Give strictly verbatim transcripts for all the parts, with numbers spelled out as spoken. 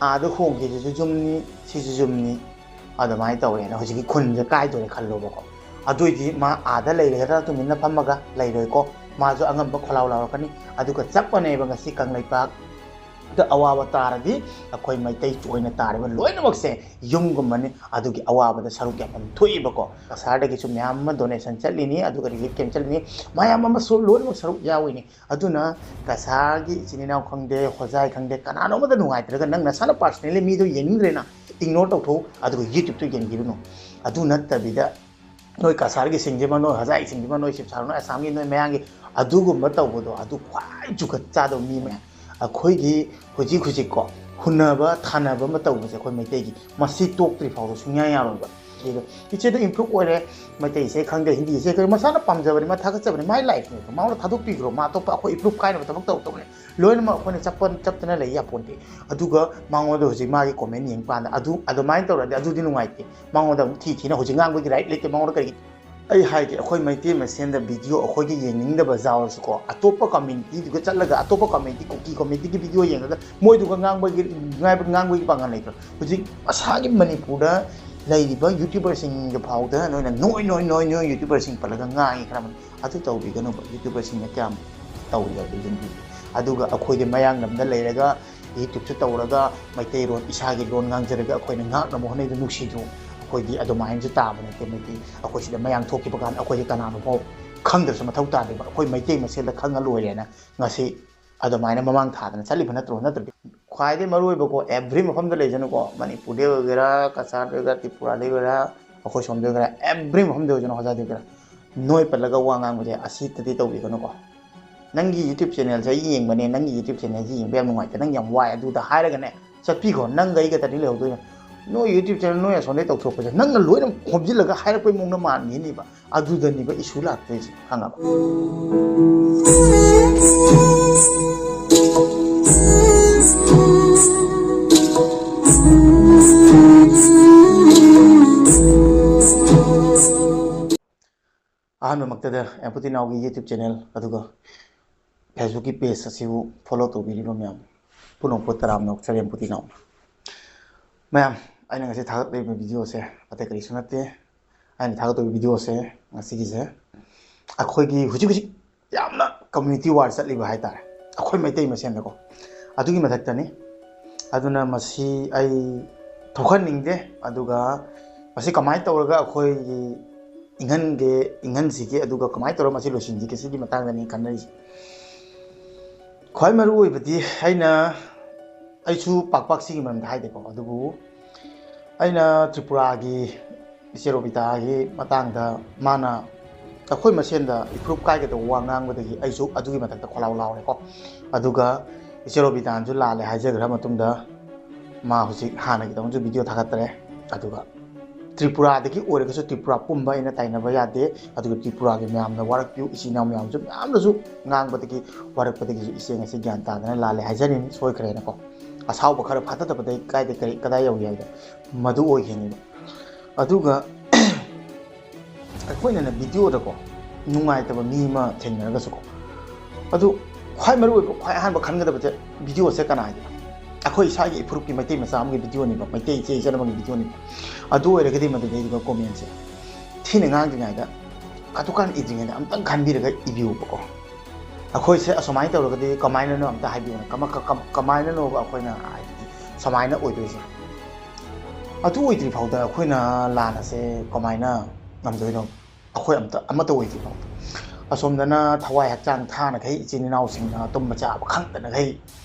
ꯑꯥꯗ ꯍꯣꯡꯈꯤꯁꯤꯁꯨ ꯌꯨꯝꯅꯤ, ꯁꯤꯁꯨ ꯌꯨꯝꯅꯤ, ꯑꯗꯨꯃꯥꯏꯅ ꯇꯧꯋꯦꯅ ꯍꯧꯖꯤꯛꯀꯤ ꯈꯨꯟꯁꯦ ꯀꯥꯏꯗꯣꯔꯦ ꯈꯜꯂꯣꯕꯀꯣ꯫ ꯑꯗꯨꯏꯗꯤ ꯃꯥ ꯑꯥꯗ ꯂꯩꯔꯒꯗ꯭ꯔꯥ, ꯇꯨꯃꯤꯟꯅ ꯐꯝꯃꯒ ꯂꯩꯔꯣꯏꯀꯣ꯫ ꯃꯥꯁꯨ ꯑꯉꯝꯕ ꯈꯣꯜꯂꯥꯎ ꯂꯥꯎꯔꯛꯀꯅꯤ꯫ ꯑꯗꯨꯒ ꯆꯞ ꯃꯥꯟꯅꯩꯕ, ꯉꯁꯤ ꯀꯪꯂꯩꯄꯥꯛꯇ ꯑꯋꯥꯕ ꯇꯥꯔꯗꯤ ꯑꯩꯈꯣꯏ ꯃꯩꯇꯩ ꯑꯣꯏꯅ ꯇꯥꯔꯤꯕ ꯂꯣꯏꯅꯃꯛꯁꯦ ꯌꯨꯝꯒꯨꯝꯕꯅꯤ꯫ ꯑꯗꯨꯒꯤ ꯑꯋꯥꯕꯗ ꯁꯔꯨꯛ ꯌꯥꯐꯝ ꯊꯣꯛꯏꯕꯀꯣ꯫ ꯀꯁꯥꯔꯗꯒꯤꯁꯨ ꯃꯌꯥꯝ ꯑꯃ donation ꯆꯠꯂꯤꯅꯤ, ꯑꯗꯨꯒ relief camp ꯆꯠꯂꯤꯅꯤ, ꯃꯌꯥꯝ ꯑꯃꯁꯨ ꯂꯣꯏꯅꯃꯛ ꯁꯔꯨꯛ ꯌꯥꯎꯏꯅꯤ꯫ ꯑꯗꯨꯅ ꯀꯁꯥꯔꯒꯤ ꯏꯆꯤꯟ ꯏꯅꯥꯎ ꯈꯪꯗꯦ, ꯍꯣꯖꯥꯏ ꯈꯪꯗꯦ, ꯀꯅꯥꯅꯣꯝꯃꯗ ꯅꯨꯡꯉꯥꯏꯇ꯭ꯔꯒ ꯅꯪ ꯅꯁꯥꯅ personally ꯃꯤꯗꯣ ꯌꯦꯡꯅꯤꯡꯗ꯭ꯔꯦꯅ ignore ꯇꯧꯊꯣꯛꯎ, ꯑꯗꯨꯒ YouTubeꯇꯨ ꯌꯦꯡꯕꯤꯔꯨꯅꯨ꯫ ꯑꯗꯨ ꯅꯠꯇꯕꯤꯗ ꯅꯣꯏ ꯀꯁꯥꯔꯒꯤ ꯁꯤꯡꯁꯤꯃ, ꯅꯣꯏ ꯍꯣꯖꯥꯏ ꯁꯤꯡꯁꯤꯃ, ꯅꯣꯏ ꯁꯤꯞꯁꯥꯔꯣ, ꯅꯣꯏ ꯑꯁꯥꯝꯒꯤ, ꯅꯣꯏ ꯃꯌꯥꯡꯒꯤ ꯑꯗꯨꯒꯨꯝꯕ ꯇꯧꯕꯗꯣ, ꯑꯗꯨ ꯈ꯭ꯋꯥꯏ ꯖꯨꯒꯠ ꯆꯥꯗꯕ ꯃꯤ ꯃꯌꯥꯝ꯫ ꯑꯩꯈꯣꯏꯒꯤ ꯍꯧꯖꯤꯛ ꯍꯧꯖꯤꯛꯀꯣ ꯍꯨꯟꯅꯕ ꯊꯥꯅꯕ ꯑꯃ ꯇꯧꯕꯁꯦ ꯑꯩꯈꯣꯏ ꯃꯩꯇꯩꯒꯤ ꯃꯁꯤ ꯇꯣꯛꯇ꯭ꯔꯤ ꯐꯥꯎꯕ ꯁꯨꯡꯌꯥ ꯌꯥꯔꯣꯏꯕ꯫ ꯑꯗꯨꯒ ꯏꯆꯦꯗꯣ improve ꯑꯣꯏꯔꯦ, ꯃꯩꯇꯩ ꯏꯁꯩ ꯈꯪꯗꯦ, ꯍꯤꯟꯗꯤ ꯏꯁꯩ ꯈꯪꯗꯦ, ꯃꯁꯥꯅ ꯄꯥꯝꯖꯕꯅꯤ, ꯃꯥ ꯊꯥꯒꯠꯆꯕꯅꯤ, ꯃꯥꯏ lifeꯅꯦ, ꯃꯉꯣꯟꯗ ꯊꯥꯗꯣꯛꯄꯤꯈ꯭ꯔꯣ, ꯃꯥ ꯑꯇꯣꯞꯄ ꯑꯩꯈꯣꯏ improve ꯀꯥꯏꯅꯕ ꯊꯕꯛ ꯇꯧꯔꯛꯇꯧꯕꯅꯦ꯫ ꯂꯣꯏꯅꯃꯛ ꯑꯩꯈꯣꯏꯅ ꯆꯞꯄ ꯆꯞꯇꯅ ꯂꯩ ꯌꯥꯄꯣꯟꯇꯦ꯫ ꯑꯗꯨꯒ ꯃꯉꯣꯟꯗ ꯍꯧꯖꯤꯛ ꯃꯥꯒꯤ comment ꯌꯦꯡꯕ ꯀꯥꯟꯗ ꯑꯗꯨ ꯑꯗꯨꯃꯥꯏꯅ ꯇꯧꯔꯗꯤ ꯑꯗꯨꯗꯤ ꯅꯨꯡꯉꯥꯏꯇꯦ꯫ ꯃꯉꯣꯟꯗ ꯑꯃꯨꯛ ꯊꯤ ꯊꯤꯅ ꯍꯧꯖꯤꯛ ꯉꯥꯡꯕꯒꯤ right ꯂꯩꯇꯦ ꯃꯉꯣꯟꯗ꯫ ꯀꯔꯤꯒꯤ? ꯑꯩ ꯍꯥꯏꯒꯦ, ꯑꯩꯈꯣꯏ ꯃꯩꯇꯩ ꯃꯁꯦꯟꯗ video ꯑꯩꯈꯣꯏꯒꯤ ꯌꯦꯡꯅꯤꯡꯗꯕ ꯌꯥꯎꯔꯁꯨꯀꯣ, ꯑꯇꯣꯞꯄ communityꯗꯨꯒ ꯆꯠꯂꯒ ꯑꯇꯣꯞꯄ community, ꯀꯨꯀꯤ communityꯒꯤ video ꯌꯦꯡꯉꯒ ꯃꯣꯏꯗꯨꯒ ꯉꯥꯡꯕꯒꯤ, ꯉꯥꯡꯕ-, ꯉꯥꯡꯕꯒꯤ ꯄꯥꯡꯒꯜ ꯂꯩꯇ꯭ꯔꯣ? ꯍꯧꯖꯤꯛ ꯃꯁꯥꯒꯤ ꯃꯅꯤꯄꯨꯔꯗ ꯂꯩꯔꯤꯕ YouTuberꯁꯤꯡꯗ ꯐꯥꯎꯗ ꯅꯣꯏꯅ ꯅꯣꯏ, ꯅꯣꯏ, ꯅꯣꯏ, ꯅꯣꯏ YouTuberꯁꯤꯡ ꯄꯜꯂꯒ ꯉꯥꯡꯉꯤ ꯈꯔ ꯑꯃꯅ꯫ ꯑꯗꯨ ꯇꯧꯕꯤꯒꯅꯨꯕ, YouTuberꯁꯤꯡꯅ ꯀꯌꯥꯝ ꯇꯧꯔꯤ ꯍꯥꯏꯕꯗꯨ ꯌꯦꯡꯕꯤꯌꯨ꯫ ꯑꯗꯨꯒ ꯑꯩꯈꯣꯏꯗꯤ ꯃꯌꯥꯡꯂꯝꯗ ꯂꯩꯔꯒ YouTubeꯁꯨ ꯇꯧꯔꯒ ꯃꯩꯇꯩꯔꯣꯟ, ꯏꯁꯥꯒꯤ ꯂꯣꯟ ꯉꯥꯡꯖꯔꯒ ꯑꯩꯈꯣꯏꯅ ꯉꯥꯛꯅꯕ ꯍꯣꯠꯅꯩꯗꯣ ꯅꯨꯡꯁꯤꯗ꯭ꯔꯣ? ꯑꯩꯈꯣꯏꯗꯤ ꯑꯗꯨꯃꯥꯏꯅꯁꯨ ꯇꯥꯕ ꯅꯠꯇꯦ꯫ ꯃꯩꯇꯩ ꯑꯩꯈꯣꯏ ꯁꯤꯗ ꯃꯌꯥꯡ ꯊꯣꯛꯈꯤꯕ ꯀꯥꯟꯗ ꯑꯩꯈꯣꯏꯗꯤ ꯀꯅꯥꯅꯣꯐꯥꯎ ꯈꯪꯗ꯭ꯔꯁꯨ ꯃꯊꯧ ꯇꯥꯗꯦꯕ꯫ ꯑꯩꯈꯣꯏ ꯃꯩꯇꯩ ꯃꯁꯦꯜꯗ ꯈꯪꯉ ꯂꯣꯏꯔꯦꯅ ꯉꯁꯤ ꯑꯗꯨꯃꯥꯏꯅ ꯃꯃꯥꯡ ꯊꯥꯗꯅ ꯆꯠꯂꯤꯕ ꯅꯠꯇ꯭ꯔꯣ? ꯅꯠꯇ꯭ꯔꯗꯤ ꯈ꯭ꯋꯥꯏꯗꯒꯤ ꯃꯔꯨ ꯑꯣꯏꯕꯀꯣ, every ꯃꯐꯝꯗ ꯂꯩꯖꯅꯨꯀꯣ, ꯃꯅꯤꯄꯨꯔꯗ ꯑꯣꯏꯒꯦꯔꯥ, ꯀꯁꯥꯔꯗ ꯑꯣꯏꯒꯦꯔꯥ, ꯇ꯭ꯔꯤꯄꯨꯔꯥꯗ ꯑꯣꯏꯒꯦꯔꯥ, ꯑꯩꯈꯣꯏ ꯁꯣꯝꯗ ꯑꯣꯏꯒꯦꯔꯥ, every ꯃꯐꯝꯗ ꯑꯣꯏꯖꯅꯨ, ꯍꯣꯖꯥꯏꯗ ꯑꯣꯏꯒꯦꯔꯥ, ꯅꯣꯏ ꯄꯜꯂꯒ ꯋꯥ ꯉꯥꯡꯕꯁꯦ ꯑꯁꯤꯇꯗꯤ ꯇꯧꯕꯤꯒꯅꯨꯀꯣ꯫ "ꯅꯪꯒꯤ YouTube channelꯁꯦ ꯑꯩ ꯌꯦꯡꯕꯅꯦ, ꯅꯪꯒꯤ YouTube channelꯁꯦ ꯌꯦꯡꯕ ꯌꯥꯝ ꯅꯨꯡꯉꯥꯏꯇꯦ, ꯅꯪ ꯌꯥꯝ ꯋꯥꯏ ꯑꯗꯨꯗ" ꯍꯥꯏꯔꯒꯅꯦ, ꯆꯠꯄꯤꯈ꯭ꯔꯣ, ꯅꯪꯒ ꯑꯩꯒ ꯇꯅꯤ ꯂꯩꯍꯧꯗꯣꯏꯅꯦ꯫ ꯅꯣꯏ YouTube channel ꯅꯣꯏ ꯑꯁꯣꯝꯗꯩ ꯇꯧꯊꯣꯛꯄꯁꯦ ꯅꯪꯅ ꯂꯣꯏꯅ ꯈꯣꯝꯖꯤꯜꯂꯒ ꯍꯥꯏꯔꯛꯄꯩ ꯃꯑꯣꯡꯗ ꯃꯥꯟꯈꯤꯅꯤꯕ꯫ ꯑꯗꯨꯗꯅꯤꯕ issue ꯂꯥꯛꯇꯣꯏꯁꯦ, ꯈꯪꯉꯕ? ꯑꯍꯥꯟꯕꯃꯛꯇꯗ ꯑꯦꯝꯄꯨꯇꯤꯅꯥꯎꯒꯤ YouTube channel ꯑꯗꯨꯒ Facebookꯀꯤ page ꯑꯁꯤꯕꯨ follow ꯇꯧꯕꯤꯔꯤꯕ ꯃꯌꯥꯝ ꯄꯨꯝꯅꯃꯛꯄꯨ ꯇꯔꯥꯝꯅ ꯑꯣꯛꯆꯔꯤ꯫ ꯑꯦꯝꯄꯨꯇꯤꯅꯥꯎ꯫ ꯃꯌꯥꯝ, ꯑꯩꯅ ꯉꯁꯤ ꯊꯥꯒꯠꯂꯤꯕ ꯚꯤꯗꯤꯑꯣꯁꯦ ꯑꯇꯩ ꯀꯔꯤꯁꯨ ꯅꯠꯇꯦ꯫ ꯑꯩꯅ ꯊꯥꯒꯠꯇꯣꯏꯕ ꯚꯤꯗꯤꯑꯣꯁꯦ ꯉꯁꯤꯒꯤꯁꯦ ꯑꯩꯈꯣꯏꯒꯤ ꯍꯧꯖꯤꯛ ꯍꯧꯖꯤꯛ ꯌꯥꯝꯅ ꯀꯝꯃ꯭ꯌꯨꯅꯤꯇꯤ ꯋꯥꯔ ꯆꯠꯂꯤꯕ ꯍꯥꯏꯇꯥꯔꯦ, ꯑꯩꯈꯣꯏ ꯃꯩꯇꯩ ꯃꯁꯦꯟꯗꯀꯣ, ꯑꯗꯨꯒꯤ ꯃꯊꯛꯇꯅꯤ꯫ ꯑꯗꯨꯅ ꯃꯁꯤ ꯑꯩ ꯊꯣꯛꯍꯟꯅꯤꯡꯗꯦ꯫ ꯑꯗꯨꯒ ꯃꯁꯤ ꯀꯃꯥꯏꯅ ꯇꯧꯔꯒ ꯑꯩꯈꯣꯏꯒꯤ ꯏꯪꯍꯟꯒꯦ, ꯏꯪꯍꯟꯁꯤꯒꯦ, ꯑꯗꯨꯒ ꯀꯃꯥꯏꯅ ꯇꯧꯔꯒ ꯃꯁꯤ ꯂꯣꯏꯁꯤꯟꯁꯤꯒꯦ, ꯁꯤꯒꯤ ꯃꯇꯥꯡꯗꯅꯤ ꯈꯟꯅꯔꯤꯁꯦ꯫ ꯈ꯭ꯋꯥꯏ ꯃꯔꯨ ꯑꯣꯏꯕꯗꯤ ꯑꯩꯅ, ꯑꯩꯁꯨ ꯄꯥꯛ ꯄꯥꯛ ꯁꯤꯒꯤ ꯃꯔꯝꯗ ꯍꯥꯏꯗꯦꯀꯣ, ꯑꯗꯨꯕꯨ ꯑꯩꯅ ꯇ꯭ꯔꯤꯄꯨꯔꯥꯒꯤ ꯏꯆꯦ ꯔꯣꯕꯤꯇꯥꯒꯤ ꯃꯇꯥꯡꯗ ꯃꯥꯅ ꯑꯩꯈꯣꯏ ꯃꯁꯦꯟꯗ ꯏꯐꯨꯔꯨꯞ ꯀꯥꯏꯒꯗꯧꯕ ꯋꯥ ꯉꯥꯡꯕꯗꯒꯤ ꯑꯩꯁꯨ ꯑꯗꯨꯒꯤ ꯃꯊꯛꯇ ꯈꯣꯜꯂꯥꯎ ꯂꯥꯎꯔꯦꯀꯣ꯫ ꯑꯗꯨꯒ ꯏꯆꯦ ꯔꯣꯕꯤꯇꯥꯅꯁꯨ ꯂꯥꯜꯂꯦ ꯍꯥꯏꯖꯈ꯭ꯔ ꯃꯇꯨꯡꯗ ꯃꯥ ꯍꯧꯖꯤꯛ ꯍꯥꯟꯅꯒꯤꯗꯧꯅꯁꯨ ꯚꯤꯗꯤꯑꯣ ꯊꯥꯒꯠꯇ꯭ꯔꯦ꯫ ꯑꯗꯨꯒ ꯇ꯭ꯔꯤꯄꯨꯔꯥꯗꯒꯤ ꯑꯣꯏꯔꯒꯁꯨ ꯇ꯭ꯔꯤꯄꯨꯔꯥ ꯄꯨꯝꯕ ꯑꯩꯅ ꯇꯥꯏꯅꯕ ꯌꯥꯗꯦ꯫ ꯑꯗꯨꯒ ꯇ꯭ꯔꯤꯄꯨꯔꯥꯒꯤ ꯃꯌꯥꯝꯅ ꯋꯥꯔꯛꯄꯤꯌꯨ, ꯏꯆꯤꯟ ꯏꯅꯥꯎ ꯃꯌꯥꯝꯁꯨ ꯃꯌꯥꯝꯅꯁꯨ ꯉꯥꯡꯕꯗꯒꯤ, ꯋꯥꯔꯛꯄꯗꯒꯤ ꯏꯆꯦ ꯉꯁꯤ ꯒ꯭ꯌꯥꯟ ꯇꯥꯗꯅ ꯂꯥꯜꯂꯦ ꯍꯥꯏꯖꯔꯤꯅꯤ, ꯁꯣꯏꯈ꯭ꯔꯦꯅꯀꯣ꯫ ꯑꯁꯥꯎꯕ ꯈꯔ ꯐꯥꯊꯗꯕꯗꯩ ꯀꯥꯏꯗ ꯀꯔꯤ ꯀꯗꯥꯏ ꯌꯧꯏ ꯍꯥꯏꯕꯗ ꯃꯗꯨ ꯑꯣꯏꯈꯤꯅꯦꯕ꯫ ꯑꯗꯨꯒ ꯑꯩꯈꯣꯏꯅꯅꯦ ꯚꯤꯗꯤꯑꯣꯗꯀꯣ ꯅꯨꯡꯉꯥꯏꯇꯕ ꯃꯤ ꯑꯃ ꯊꯦꯡꯅꯔꯒꯁꯨꯀꯣ, ꯑꯗꯨ ꯈ꯭ꯋꯥꯏ ꯃꯔꯨ ꯑꯣꯏꯕ, ꯈ꯭ꯋꯥꯏ ꯑꯍꯥꯟꯕ ꯈꯟꯒꯗꯕꯁꯦ ꯚꯤꯗꯤꯑꯣꯁꯦ ꯀꯅꯥꯒꯤꯅꯣ? ꯑꯩꯈꯣꯏ ꯏꯁꯥꯒꯤ ꯏꯐꯨꯔꯨꯞꯀꯤ ꯃꯩꯇꯩ ꯃꯆꯥ ꯑꯃꯒꯤ ꯚꯤꯗꯤꯑꯣꯅꯦꯕ, ꯃꯩꯇꯩ ꯏꯆꯦ ꯏꯆꯟ ꯑꯃꯒꯤ ꯚꯤꯗꯤꯑꯣꯅꯦꯕ꯫ ꯑꯗꯨ ꯑꯣꯏꯔꯒꯗꯤ ꯃꯗꯨꯗꯩꯗꯨꯗ ꯀꯣꯃꯦꯟꯁꯦ ꯊꯤꯅ ꯉꯥꯡꯗ꯭ꯔꯤꯉꯩꯗ, ꯀꯥꯇꯨꯀꯥꯟ ꯏꯗ꯭ꯔꯤꯉꯩꯗ ꯑꯝꯇꯪ ꯈꯟꯕꯤꯔꯒ ꯏꯕꯤꯌꯨꯕꯀꯣ꯫ ꯑꯩꯈꯣꯏꯁꯦ ꯑꯁꯨꯃꯥꯏꯅ ꯇꯧꯔꯒꯗꯤ ꯀꯃꯥꯏꯅꯅꯣ ꯑꯝꯇ ꯍꯥꯏꯕꯤꯌꯨꯅꯦ꯫ ꯀꯃ-, ꯀ-, ꯀ-, ꯀꯃꯥꯏꯅꯅꯣꯕ ꯑꯩꯈꯣꯏꯅ ꯍꯥꯏꯗꯤ ꯁꯨꯃꯥꯏꯅ ꯑꯣꯏꯗꯣꯏꯁꯦ? ꯑꯗꯨ ꯑꯣꯏꯗ꯭ꯔꯤ ꯐꯥꯎꯗ ꯑꯩꯈꯣꯏꯅ ꯂꯥꯟ ꯑꯁꯦ ꯀꯃꯥꯏꯅ ꯉꯝꯗꯣꯏꯅꯣ? ꯑꯩꯈꯣꯏ ꯑꯝꯇ, ꯑꯃꯠꯇ ꯑꯣꯏꯗ꯭ꯔꯤ ꯐꯥꯎꯗ꯫ ꯑꯁꯣꯝꯗꯅ ꯊꯋꯥꯏ ꯍꯛꯆꯥꯡ ꯊꯥꯅꯈꯩ ꯏꯆꯤꯟ ꯏꯅꯥꯎꯁꯤꯡꯅ ꯇꯨꯝꯕ ꯆꯥꯕ ꯈꯪꯗꯅꯈꯩ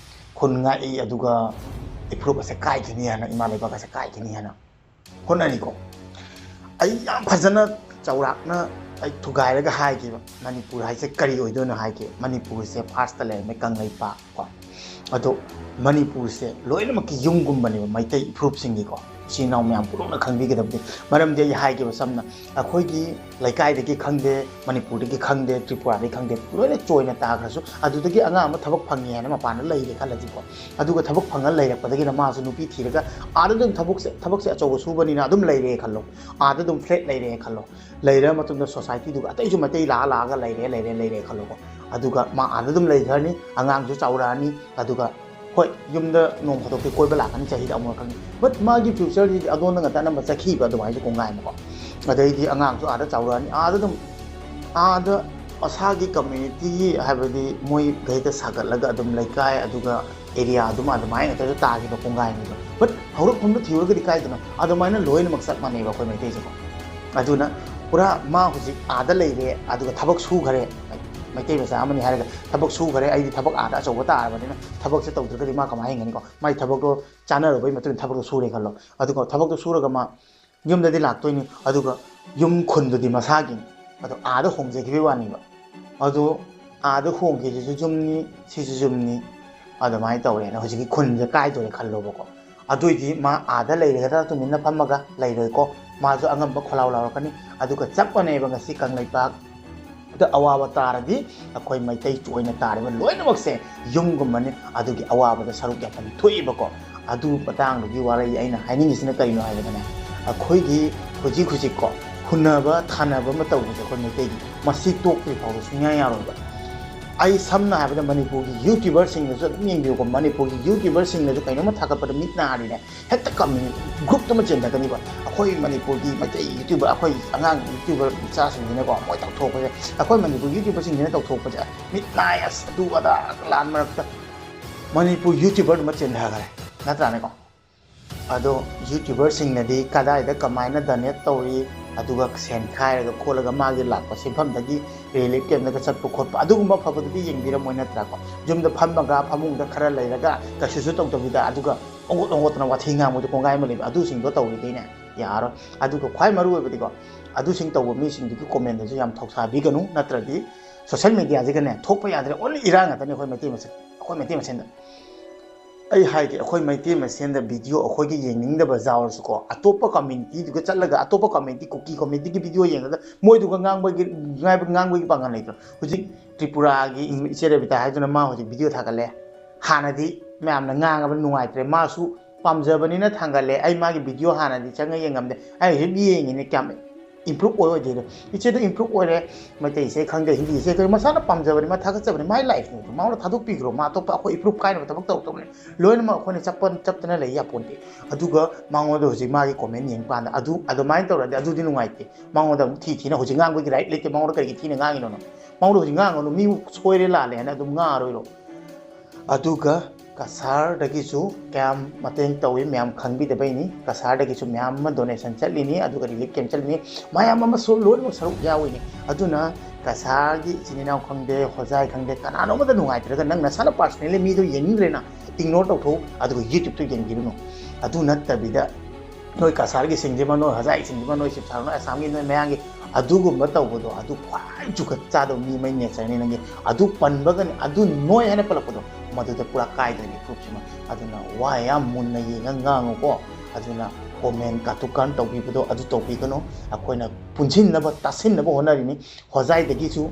ꯈꯨꯟ ꯉꯥꯛꯏ, ꯑꯗꯨꯒ ꯏꯐꯨꯔꯨꯞ ꯑꯁꯦ ꯀꯥꯏꯈꯤꯅꯤ ꯍꯥꯏꯅ, ꯏꯃꯥ ꯂꯩꯕꯥꯛ ꯑꯁꯦ ꯀꯥꯏꯈꯤꯅꯤ ꯍꯥꯏꯅ ꯍꯣꯠꯅꯔꯤꯀꯣ꯫ ꯑꯩ ꯌꯥꯝ ꯐꯖꯅ ꯆꯥꯎꯔꯥꯛꯅ ꯑꯩ ꯊꯨꯒꯥꯏꯔꯒ ꯍꯥꯏꯒꯦꯕ, ꯃꯅꯤꯄꯨꯔ ꯍꯥꯏꯁꯦ ꯀꯔꯤ ꯑꯣꯏꯗꯣꯏꯅꯣ ꯍꯥꯏꯒꯦ꯫ ꯃꯅꯤꯄꯨꯔꯁꯦ ꯐꯥꯔꯁꯇ ꯂꯩꯔꯝꯃꯦ ꯀꯪꯂꯩꯄꯥꯛ ꯀꯣ꯫ ꯑꯗꯣ ꯃꯅꯤꯄꯨꯔꯁꯦ ꯂꯣꯏꯅꯃꯛꯀꯤ ꯌꯨꯝꯒꯨꯝꯕꯅꯦꯕ ꯃꯩꯇꯩ ꯏꯐꯨꯔꯨꯞꯁꯤꯡꯒꯤꯀꯣ꯫ ꯏꯆꯤꯟ ꯏꯅꯥꯎ ꯃꯌꯥꯝ ꯄꯨꯝꯅꯃꯛꯅ ꯈꯪꯕꯤꯒꯗꯕꯗꯤ, ꯃꯔꯝꯗꯤ ꯑꯩ ꯍꯥꯏꯒꯦꯕ ꯁꯝꯅ, ꯑꯩꯈꯣꯏꯒꯤ ꯂꯩꯀꯥꯏꯗꯒꯤ ꯈꯪꯗꯦ, ꯃꯅꯤꯄꯨꯔꯗꯒꯤ ꯈꯪꯗꯦ, ꯇ꯭ꯔꯤꯄꯨꯔꯥꯗꯒꯤ ꯈꯪꯗꯦ, ꯂꯣꯏꯅ ꯆꯣꯏꯅ ꯇꯥꯈ꯭ꯔꯁꯨ, ꯑꯗꯨꯗꯒꯤ ꯑꯉꯥꯡ ꯑꯃ ꯊꯕꯛ ꯐꯪꯉꯦ ꯍꯥꯏꯅ ꯃꯄꯥꯟꯗ ꯂꯩꯔꯦ ꯈꯜꯂꯁꯤꯀꯣ꯫ ꯑꯗꯨꯒ ꯊꯕꯛ ꯐꯪꯉ ꯂꯩꯔꯛꯄꯗꯒꯤꯅ ꯃꯥꯁꯨ ꯅꯨꯄꯤ ꯊꯤꯔꯒ ꯑꯥꯗ ꯑꯗꯨꯝ ꯊꯕꯛꯁꯦ, ꯊꯕꯛꯁꯦ ꯑꯆꯧꯕ ꯁꯨꯕꯅꯤꯅ ꯑꯗꯨꯝ ꯂꯩꯔꯦ ꯈꯜꯂꯣ, ꯑꯥꯗ ꯑꯗꯨꯝ ꯐ꯭ꯂꯦꯠ ꯂꯩꯔꯦ ꯈꯜꯂꯣ꯫ ꯂꯩꯔ ꯃꯇꯨꯡꯗ ꯁꯣꯁꯥꯏꯇꯤꯗꯨꯒ ꯑꯇꯩꯁꯨ ꯃꯩꯇꯩ ꯂꯥꯛꯑ ꯂꯥꯛꯑꯒ ꯂꯩꯔꯦ, ꯂꯩꯔꯦ, ꯂꯩꯔꯦ ꯈꯜꯂꯣꯀꯣ꯫ ꯑꯗꯨꯒ ꯃꯥ ꯑꯥꯗ ꯑꯗꯨꯝ ꯂꯩꯈ꯭ꯔꯅꯤ, ꯑꯉꯥꯡꯁꯨ ꯆꯥꯎꯔꯛꯑꯅꯤ, ꯑꯗꯨꯒ ꯍꯣꯏ, ꯌꯨꯝꯗ ꯅꯣꯡ ꯐꯥꯗꯣꯛꯇꯤ ꯀꯣꯏꯕ ꯂꯥꯛꯀꯅꯤ, ꯆꯍꯤꯗ ꯑꯃꯨꯔꯛ ꯈꯪꯉꯤ, but ꯃꯥꯒꯤ future ꯁꯤꯗꯤ ꯑꯗꯣꯝꯗ ꯉꯥꯛꯇ ꯑꯅꯝꯕ ꯆꯠꯈꯤꯕ ꯑꯗꯨꯃꯥꯏꯅꯁꯨ ꯀꯣꯡꯒꯥꯏ ꯑꯃꯀꯣ꯫ ꯑꯗꯩꯗꯤ ꯑꯉꯥꯡꯁꯨ ꯑꯥꯗ ꯆꯥꯎꯔꯛꯑꯅꯤ, ꯑꯥꯗ ꯑꯗꯨꯝ ꯑꯥꯗ ꯃꯁꯥꯒꯤ community ꯒꯤ, ꯍꯥꯏꯕꯗꯤ ꯃꯣꯏ ꯒꯩꯗ ꯁꯥꯒꯠꯂꯒ ꯑꯗꯨꯝ ꯂꯩꯀꯥꯏ ꯑꯗꯨꯒ area ꯑꯗꯨꯃ ꯑꯗꯨꯃꯥꯏꯅ ꯉꯥꯛꯇꯁꯨ ꯇꯥꯈꯤꯕ ꯀꯣꯡꯒꯥꯏꯅꯤꯗꯣ꯫ But ꯍꯧꯔꯛꯐꯝꯗꯣ ꯊꯤꯔꯨꯔꯒꯗꯤ ꯀꯥꯏꯗꯅꯣ ꯑꯗꯨꯃꯥꯏꯅ ꯂꯣꯏꯅꯃꯛ ꯆꯞ ꯃꯥꯟꯅꯩꯕ ꯑꯩꯈꯣꯏ ꯃꯩꯇꯩꯁꯦꯀꯣ꯫ ꯑꯗꯨꯅ ꯄꯨꯔꯥ ꯃꯥ ꯍꯧꯖꯤꯛ ꯑꯥꯗ ꯂꯩꯔꯦ ꯑꯗꯨꯒ ꯊꯕꯛ ꯁꯨꯈꯔꯦ, ꯃꯩꯇꯩ ꯃꯆꯥ ꯑꯃꯅꯤ ꯍꯥꯏꯔꯒ ꯊꯕꯛ ꯁꯨꯈꯔꯦ, ꯑꯩꯗꯤ ꯊꯕꯛ ꯑꯥꯗ ꯑꯆꯧꯕ ꯇꯥꯔꯕꯅꯤꯅ ꯊꯕꯛꯁꯦ ꯇꯧꯗ꯭ꯔꯒꯗꯤ ꯃꯥ ꯀꯃꯥꯏꯅ ꯍꯤꯡꯒꯅꯤꯀꯣ? ꯃꯥꯏ ꯊꯕꯛꯇꯣ ꯆꯥꯅꯔꯨꯕꯩ ꯃꯇꯨꯡ ꯊꯕꯛꯇꯣ ꯁꯨꯔꯦ ꯈꯜꯂꯣ, ꯑꯗꯨꯒ ꯊꯕꯛꯇꯣ ꯁꯨꯔꯒ ꯃꯥ ꯌꯨꯝꯗꯗꯤ ꯂꯥꯛꯇꯣꯏꯅꯤ, ꯑꯗꯨꯒ ꯌꯨꯝ ꯈꯨꯟꯗꯨꯗꯤ ꯃꯁꯥꯒꯤꯅꯤ꯫ ꯑꯗꯣ ꯑꯥꯗ ꯍꯣꯡꯖꯈꯤꯕꯒꯤ ꯋꯥꯅꯦꯕ꯫ ꯑꯗꯣ ꯑꯥꯗ ꯍꯣꯡꯈꯤꯁꯤꯁꯨ ꯌꯨꯝꯅꯤ, ꯁꯤꯁꯨ ꯌꯨꯝꯅꯤ, ꯑꯗꯨꯃꯥꯏꯅ ꯇꯧꯔꯦꯅ ꯍꯧꯖꯤꯛꯀꯤ ꯈꯨꯟꯁꯦ ꯀꯥꯏꯗꯣꯔꯦ ꯈꯜꯂꯣꯕꯀꯣ꯫ ꯑꯗꯨꯏꯗꯤ ꯃꯥ ꯑꯥꯗ ꯂꯩꯔꯒꯗ꯭ꯔꯥ ꯇꯨꯃꯤꯟꯅ ꯐꯝꯃꯒ ꯂꯩꯔꯣꯏꯀꯣ꯫ ꯃꯥꯁꯨ ꯑꯉꯝꯕ ꯈꯣꯜꯂꯥꯎ ꯂꯥꯎꯔꯛꯀꯅꯤ꯫ ꯑꯗꯨꯒ ꯆꯞ ꯃꯥꯟꯅꯩꯕ ꯉꯁꯤ ꯀꯪꯂꯩꯄꯥꯛ ꯗ ꯑꯋꯥꯕ ꯇꯥꯔꯗꯤ ꯑꯩꯈꯣꯏ ꯃꯩꯇꯩ ꯑꯣꯏꯅ ꯇꯥꯔꯤꯕ ꯂꯣꯏꯅꯃꯛꯁꯦ ꯌꯨꯝꯒꯨꯝꯕꯅꯤ꯫ ꯑꯗꯨꯒꯤ ꯑꯋꯥꯕꯗ ꯁꯔꯨꯛ ꯌꯥꯐꯝ ꯊꯣꯛꯏꯕꯀꯣ꯫ ꯑꯗꯨ ꯃꯇꯥꯡꯗꯨꯒꯤ ꯋꯥꯔꯤ ꯑꯩꯅ ꯍꯥꯏꯅꯤꯡꯉꯤꯁꯤꯅ ꯀꯔꯤꯅꯣ ꯍꯥꯏꯕꯗꯅꯦ, ꯑꯩꯈꯣꯏꯒꯤ ꯍꯧꯖꯤꯛ ꯍꯧꯖꯤꯛꯀꯣ ꯍꯨꯟꯅꯕ ꯊꯥꯅꯕ ꯑꯃ ꯇꯧꯕꯁꯦ ꯑꯩꯈꯣꯏ ꯃꯩꯇꯩꯒꯤ, ꯃꯁꯤ ꯇꯣꯛꯇ꯭ꯔꯤ ꯐꯥꯎꯕ ꯁꯨꯡꯌꯥ ꯌꯥꯔꯣꯏꯕ꯫ ꯑꯩ ꯁꯝꯅ ꯍꯥꯏꯔꯕꯗ ꯃꯅꯤꯄꯨꯔꯒꯤ YouTuber ꯁꯤꯡꯅꯁꯨ ꯑꯗꯨꯝ ꯌꯦꯡꯕꯤꯌꯨꯀꯣ, ꯃꯅꯤꯄꯨꯔꯒꯤ YouTuber ꯁꯤꯡꯅꯁꯨ ꯀꯩꯅꯣꯝꯃ ꯊꯥꯒꯠꯄꯗ ꯃꯤꯠ ꯅꯥꯔꯤꯅꯦ꯫ ꯍꯦꯛꯇ ꯀꯝꯃꯤ, group ꯇꯨꯃ ꯆꯦꯟꯊꯒꯅꯤꯕ꯫ ꯑꯩꯈꯣꯏ ꯃꯅꯤꯄꯨꯔꯒꯤ ꯃꯩꯇꯩ YouTuber, ꯑꯩꯈꯣꯏ ꯑꯉꯥꯡ YouTuber ꯃꯆꯥꯁꯤꯡꯁꯤꯅꯀꯣ, ꯃꯣꯏ ꯇꯧꯊꯣꯛꯄꯁꯦ, ꯑꯩꯈꯣꯏ ꯃꯅꯤꯄꯨꯔ YouTuber ꯁꯤꯡꯁꯤꯅ ꯇꯧꯊꯣꯛꯄꯁꯦ, ꯃꯤꯠ ꯅꯥꯏ, ꯑꯁ, ꯑꯗꯨ ꯑꯗꯥ ꯂꯥꯟ ꯃꯔꯛꯇ ꯃꯅꯤꯄꯨꯔ YouTuber ꯗꯨꯃ ꯆꯦꯟꯊꯈ꯭ꯔꯦ, ꯅꯠꯇ꯭ꯔꯥꯅꯦꯀꯣ? ꯑꯗꯣ YouTuber ꯁꯤꯡꯅꯗꯤ ꯀꯗꯥꯏꯗ ꯀꯃꯥꯏꯅ donate ꯇꯧꯔꯤ, ꯑꯗꯨꯒ ꯁꯦꯟ ꯈꯥꯏꯔꯒ ꯈꯣꯠꯂꯒ ꯃꯥꯒꯤ ꯂꯥꯛꯄ ꯁꯦꯟꯐꯝꯗꯒꯤ relief camp ꯇꯒ ꯆꯠꯄ ꯈꯣꯠꯄ, ꯑꯗꯨꯒꯨꯝꯕ ꯑꯐꯕꯗꯨꯗꯤ ꯌꯦꯡꯕꯤꯔꯝꯃꯣꯏ, ꯅꯠꯇ꯭ꯔꯥꯀꯣ? ꯌꯨꯝꯗ ꯐꯝꯃꯒ ꯐꯃꯨꯡꯗ ꯈꯔ ꯂꯩꯔꯒ ꯀꯩꯁꯨꯁꯨ ꯇꯧꯗꯕꯤꯗ, ꯑꯗꯨꯒ ꯑꯣꯡꯒꯣꯠ ꯑꯣꯡꯒꯣꯠꯇꯅ ꯋꯥꯊꯤ ꯉꯥꯡꯕꯗꯣ ꯀꯣꯡꯒꯥꯏ ꯑꯃ ꯂꯩꯕ, ꯑꯗꯨꯁꯤꯡꯗꯣ ꯇꯧꯔꯤꯗꯩꯅꯦ ꯌꯥꯔꯣꯏ꯫ ꯑꯗꯨꯒ ꯈ꯭ꯋꯥꯏ ꯃꯔꯨ ꯑꯣꯏꯕꯗꯤꯀꯣ, ꯑꯗꯨꯁꯤꯡ ꯇꯧꯕ ꯃꯤꯁꯤꯡꯗꯨꯒꯤ comment ꯗꯁꯨ ꯌꯥꯝ ꯊꯧꯁꯥꯕꯤꯒꯅꯨ, ꯅꯠꯇ꯭ꯔꯗꯤ social media ꯁꯤꯒꯅꯦ ꯊꯣꯛꯄ ꯌꯥꯗ꯭ꯔꯦ, only ꯏꯔꯥꯡ ꯉꯥꯛꯇꯅꯤ ꯑꯩꯈꯣꯏ ꯃꯩꯇꯩ ꯃꯁꯦꯟ, ꯑꯩꯈꯣꯏ ꯃꯩꯇꯩ ꯃꯁꯦꯟꯗ꯫ ꯑꯩ ꯍꯥꯏꯒꯦ, ꯑꯩꯈꯣꯏ ꯃꯩꯇꯩ ꯃꯁꯦꯟꯗ video ꯑꯩꯈꯣꯏꯒꯤ ꯌꯦꯡꯅꯤꯡꯗꯕ ꯌꯥꯎꯔꯁꯨꯀꯣ, ꯑꯇꯣꯞꯄ community ꯗꯨꯒ ꯆꯠꯂꯒ, ꯑꯇꯣꯞꯄ community, ꯀꯨꯀꯤ community ꯒꯤ video ꯌꯦꯡꯉꯒ ꯃꯣꯏꯗꯨꯒ ꯉꯥꯡꯕꯒꯤ, ꯉꯥꯡꯕ-, ꯉꯥꯡꯕꯒꯤ ꯄꯥꯡꯒꯜ ꯂꯩꯇ꯭ꯔꯣ? ꯍꯧꯖꯤꯛ ꯇ꯭ꯔꯤꯄꯨꯔꯥꯒꯤ ꯏꯆꯦ ꯔꯦꯕꯤꯇꯥ ꯍꯥꯏꯗꯨꯅ ꯃꯥ ꯍꯧꯖꯤꯛ video ꯊꯥꯒꯠꯂꯦ꯫ ꯍꯥꯟꯅꯗꯤ ꯃꯌꯥꯝꯅ ꯉꯥꯡꯉꯕ ꯅꯨꯡꯉꯥꯏꯇ꯭ꯔꯦ, ꯃꯥꯁꯨ ꯄꯥꯝꯖꯕꯅꯤꯅ ꯊꯥꯡꯒꯠꯂꯦ꯫ ꯑꯩ ꯃꯥꯒꯤ video ꯍꯥꯟꯅꯗꯤ ꯆꯪꯉ ꯌꯦꯡꯉꯝꯗꯦ, ꯑꯩ ꯍꯧꯖꯤꯛ ꯌꯦꯡꯉꯤꯅꯦ꯫ ꯀꯌꯥꯝ ꯏꯝꯄ꯭ꯔꯨꯞ ꯑꯣꯏ ꯑꯣꯏꯗꯦꯗꯣ꯫ ꯏꯆꯦꯗꯣ ꯏꯝꯄ꯭ꯔꯨꯞ ꯑꯣꯏꯔꯦ, ꯃꯩꯇꯩ ꯏꯁꯩ ꯈꯪꯗꯦ, ꯍꯤꯟꯗꯤ ꯏꯁꯩ ꯈꯪꯗꯦ, ꯃꯁꯥꯅ ꯄꯥꯝꯖꯕꯅꯤ, ꯃꯥ ꯊꯥꯒꯠꯆꯕꯅꯤ, ꯃꯥꯏ ꯂꯥꯏꯐꯅꯤ, ꯃꯉꯣꯟꯗ ꯊꯥꯗꯣꯛꯄꯤꯈ꯭ꯔꯣ꯫ ꯃꯥ ꯑꯇꯣꯞꯄ ꯑꯩꯈꯣꯏ ꯏꯝꯄ꯭ꯔꯨꯞ ꯀꯥꯏꯅꯕ ꯊꯕꯛ ꯇꯧꯔꯛꯇꯕꯅꯤ꯫ ꯂꯣꯏꯅꯃꯛ ꯑꯩꯈꯣꯏꯅ ꯆꯠꯄ ꯆꯠꯇꯅ ꯂꯩ ꯌꯥꯄꯣꯟꯇꯦ꯫ ꯑꯗꯨꯒ ꯃꯉꯣꯟꯗ ꯍꯧꯖꯤꯛ ꯃꯥꯒꯤ ꯀꯣꯃꯦꯟ ꯌꯦꯡꯕ ꯀꯥꯟꯗ ꯑꯗꯨ ꯑꯗꯨꯃꯥꯏꯅ ꯇꯧꯔꯗꯤ ꯑꯗꯨꯗꯤ ꯅꯨꯡꯉꯥꯏꯇꯦ꯫ ꯃꯉꯣꯟꯗ ꯑꯃꯨꯛ ꯊꯤ ꯊꯤꯅ ꯍꯧꯖꯤꯛ ꯉꯥꯡꯕꯒꯤ ꯔꯥꯏꯠ ꯂꯩꯇꯦ꯫ ꯃꯉꯣꯟꯗ ꯀꯔꯤꯒꯤ ꯊꯤꯅ ꯉꯥꯡꯉꯤꯅꯣ? ꯃꯉꯣꯟꯗ ꯍꯧꯖꯤꯛ ꯉꯥꯡꯉꯅꯨ, ꯃꯤ ꯁꯣꯏꯔꯦ ꯂꯥꯜꯂꯦ ꯍꯥꯏꯅ ꯑꯗꯨꯝ ꯉꯥꯡꯉꯔꯣꯏꯔꯣ? ꯑꯗꯨꯒ ꯀꯁꯥꯔꯗꯒꯤꯁꯨ ꯀꯌꯥꯝ ꯃꯇꯦꯡ ꯇꯧꯏ ꯃꯌꯥꯝ ꯈꯪꯕꯤꯗꯕꯩꯅꯤ꯫ ꯀꯁꯥꯔꯗꯒꯤꯁꯨ ꯃꯌꯥꯝ ꯑꯃ ꯗꯣꯅꯦꯁꯟ ꯆꯠꯂꯤꯅꯤ, ꯑꯗꯨꯒ ꯔꯤꯂꯤꯐ ꯀꯦꯝ ꯆꯠꯂꯤꯅꯤ, ꯃꯌꯥꯝ ꯑꯃꯁꯨ ꯂꯣꯏꯅꯃꯛ ꯁꯔꯨꯛ ꯌꯥꯎꯏꯅꯤ꯫ ꯑꯗꯨꯅ ꯀꯁꯥꯔꯒꯤ ꯏꯆꯤꯟ ꯏꯅꯥꯎ ꯈꯪꯗꯦ, ꯍꯣꯖꯥꯏ ꯈꯪꯗꯦ, ꯀꯅꯥꯅꯣꯝꯃꯗ ꯅꯨꯡꯉꯥꯏꯇ꯭ꯔꯒ ꯅꯪ ꯅꯁꯥꯅ ꯄꯥꯔꯁꯅꯦꯜꯂꯤ ꯃꯤꯗꯣ ꯌꯦꯡꯅꯤꯡꯗ꯭ꯔꯦꯅ ꯏꯒꯅꯣꯔ ꯇꯧꯊꯣꯛꯎ, ꯑꯗꯨꯒ ꯌꯨꯇ꯭ꯌꯨꯕꯇ ꯌꯦꯡꯕꯤꯔꯨꯅꯨ꯫ ꯑꯗꯨ ꯅꯠꯇꯕꯤꯗ ꯅꯣꯏ ꯀꯁꯥꯔꯒꯤꯁꯤꯡꯁꯤꯃ, ꯅꯣꯏ ꯍꯣꯖꯥꯏꯁꯤꯡꯁꯤꯃ, ꯅꯣꯏ ꯁꯤꯞꯁꯥꯔꯣ, ꯅꯣꯏ ꯑꯁꯥꯝꯒꯤ, ꯅꯣꯏ ꯃꯌꯥꯡꯒꯤ ꯑꯗꯨꯒꯨꯝꯕ ꯇꯧꯕꯗꯣ ꯑꯗꯨ ꯈ꯭ꯋꯥꯏ ꯆꯨꯈꯠ ꯆꯥꯗꯕ ꯃꯤ ꯃꯩ ꯅꯦꯆꯔꯅꯤ ꯅꯪꯒꯤ꯫ ꯑꯗꯨ ꯄꯟꯕꯒꯅꯤ, ꯑꯗꯨ ꯅꯣꯏ ꯍꯥꯏꯅ ꯄꯜꯂꯛꯄꯗꯣ ꯃꯗꯨꯗ ꯄꯨꯔꯥ ꯀꯥꯏꯗꯣꯏꯅꯤ ꯒ꯭ꯔꯨꯞꯁꯤꯃ꯫ ꯑꯗꯨꯅ ꯋꯥ ꯌꯥꯝ ꯃꯨꯟꯅ ꯌꯦꯡꯉ ꯉꯥꯡꯉꯨꯀꯣ꯫ ꯑꯗꯨꯅ ꯀꯣꯃꯦꯟ ꯀꯥꯇꯨ ꯀꯥꯔꯟ ꯇꯧꯕꯤꯕꯗꯣ ꯑꯗꯨ ꯇꯧꯕꯤꯒꯅꯨ꯫ ꯑꯩꯈꯣꯏꯅ ꯄꯨꯟꯁꯤꯟꯅꯕ ꯇꯥꯁꯤꯟꯅꯕ ꯍꯣꯠꯅꯔꯤꯅꯤ꯫ ꯍꯣꯖꯥꯏꯗꯒꯤꯁꯨ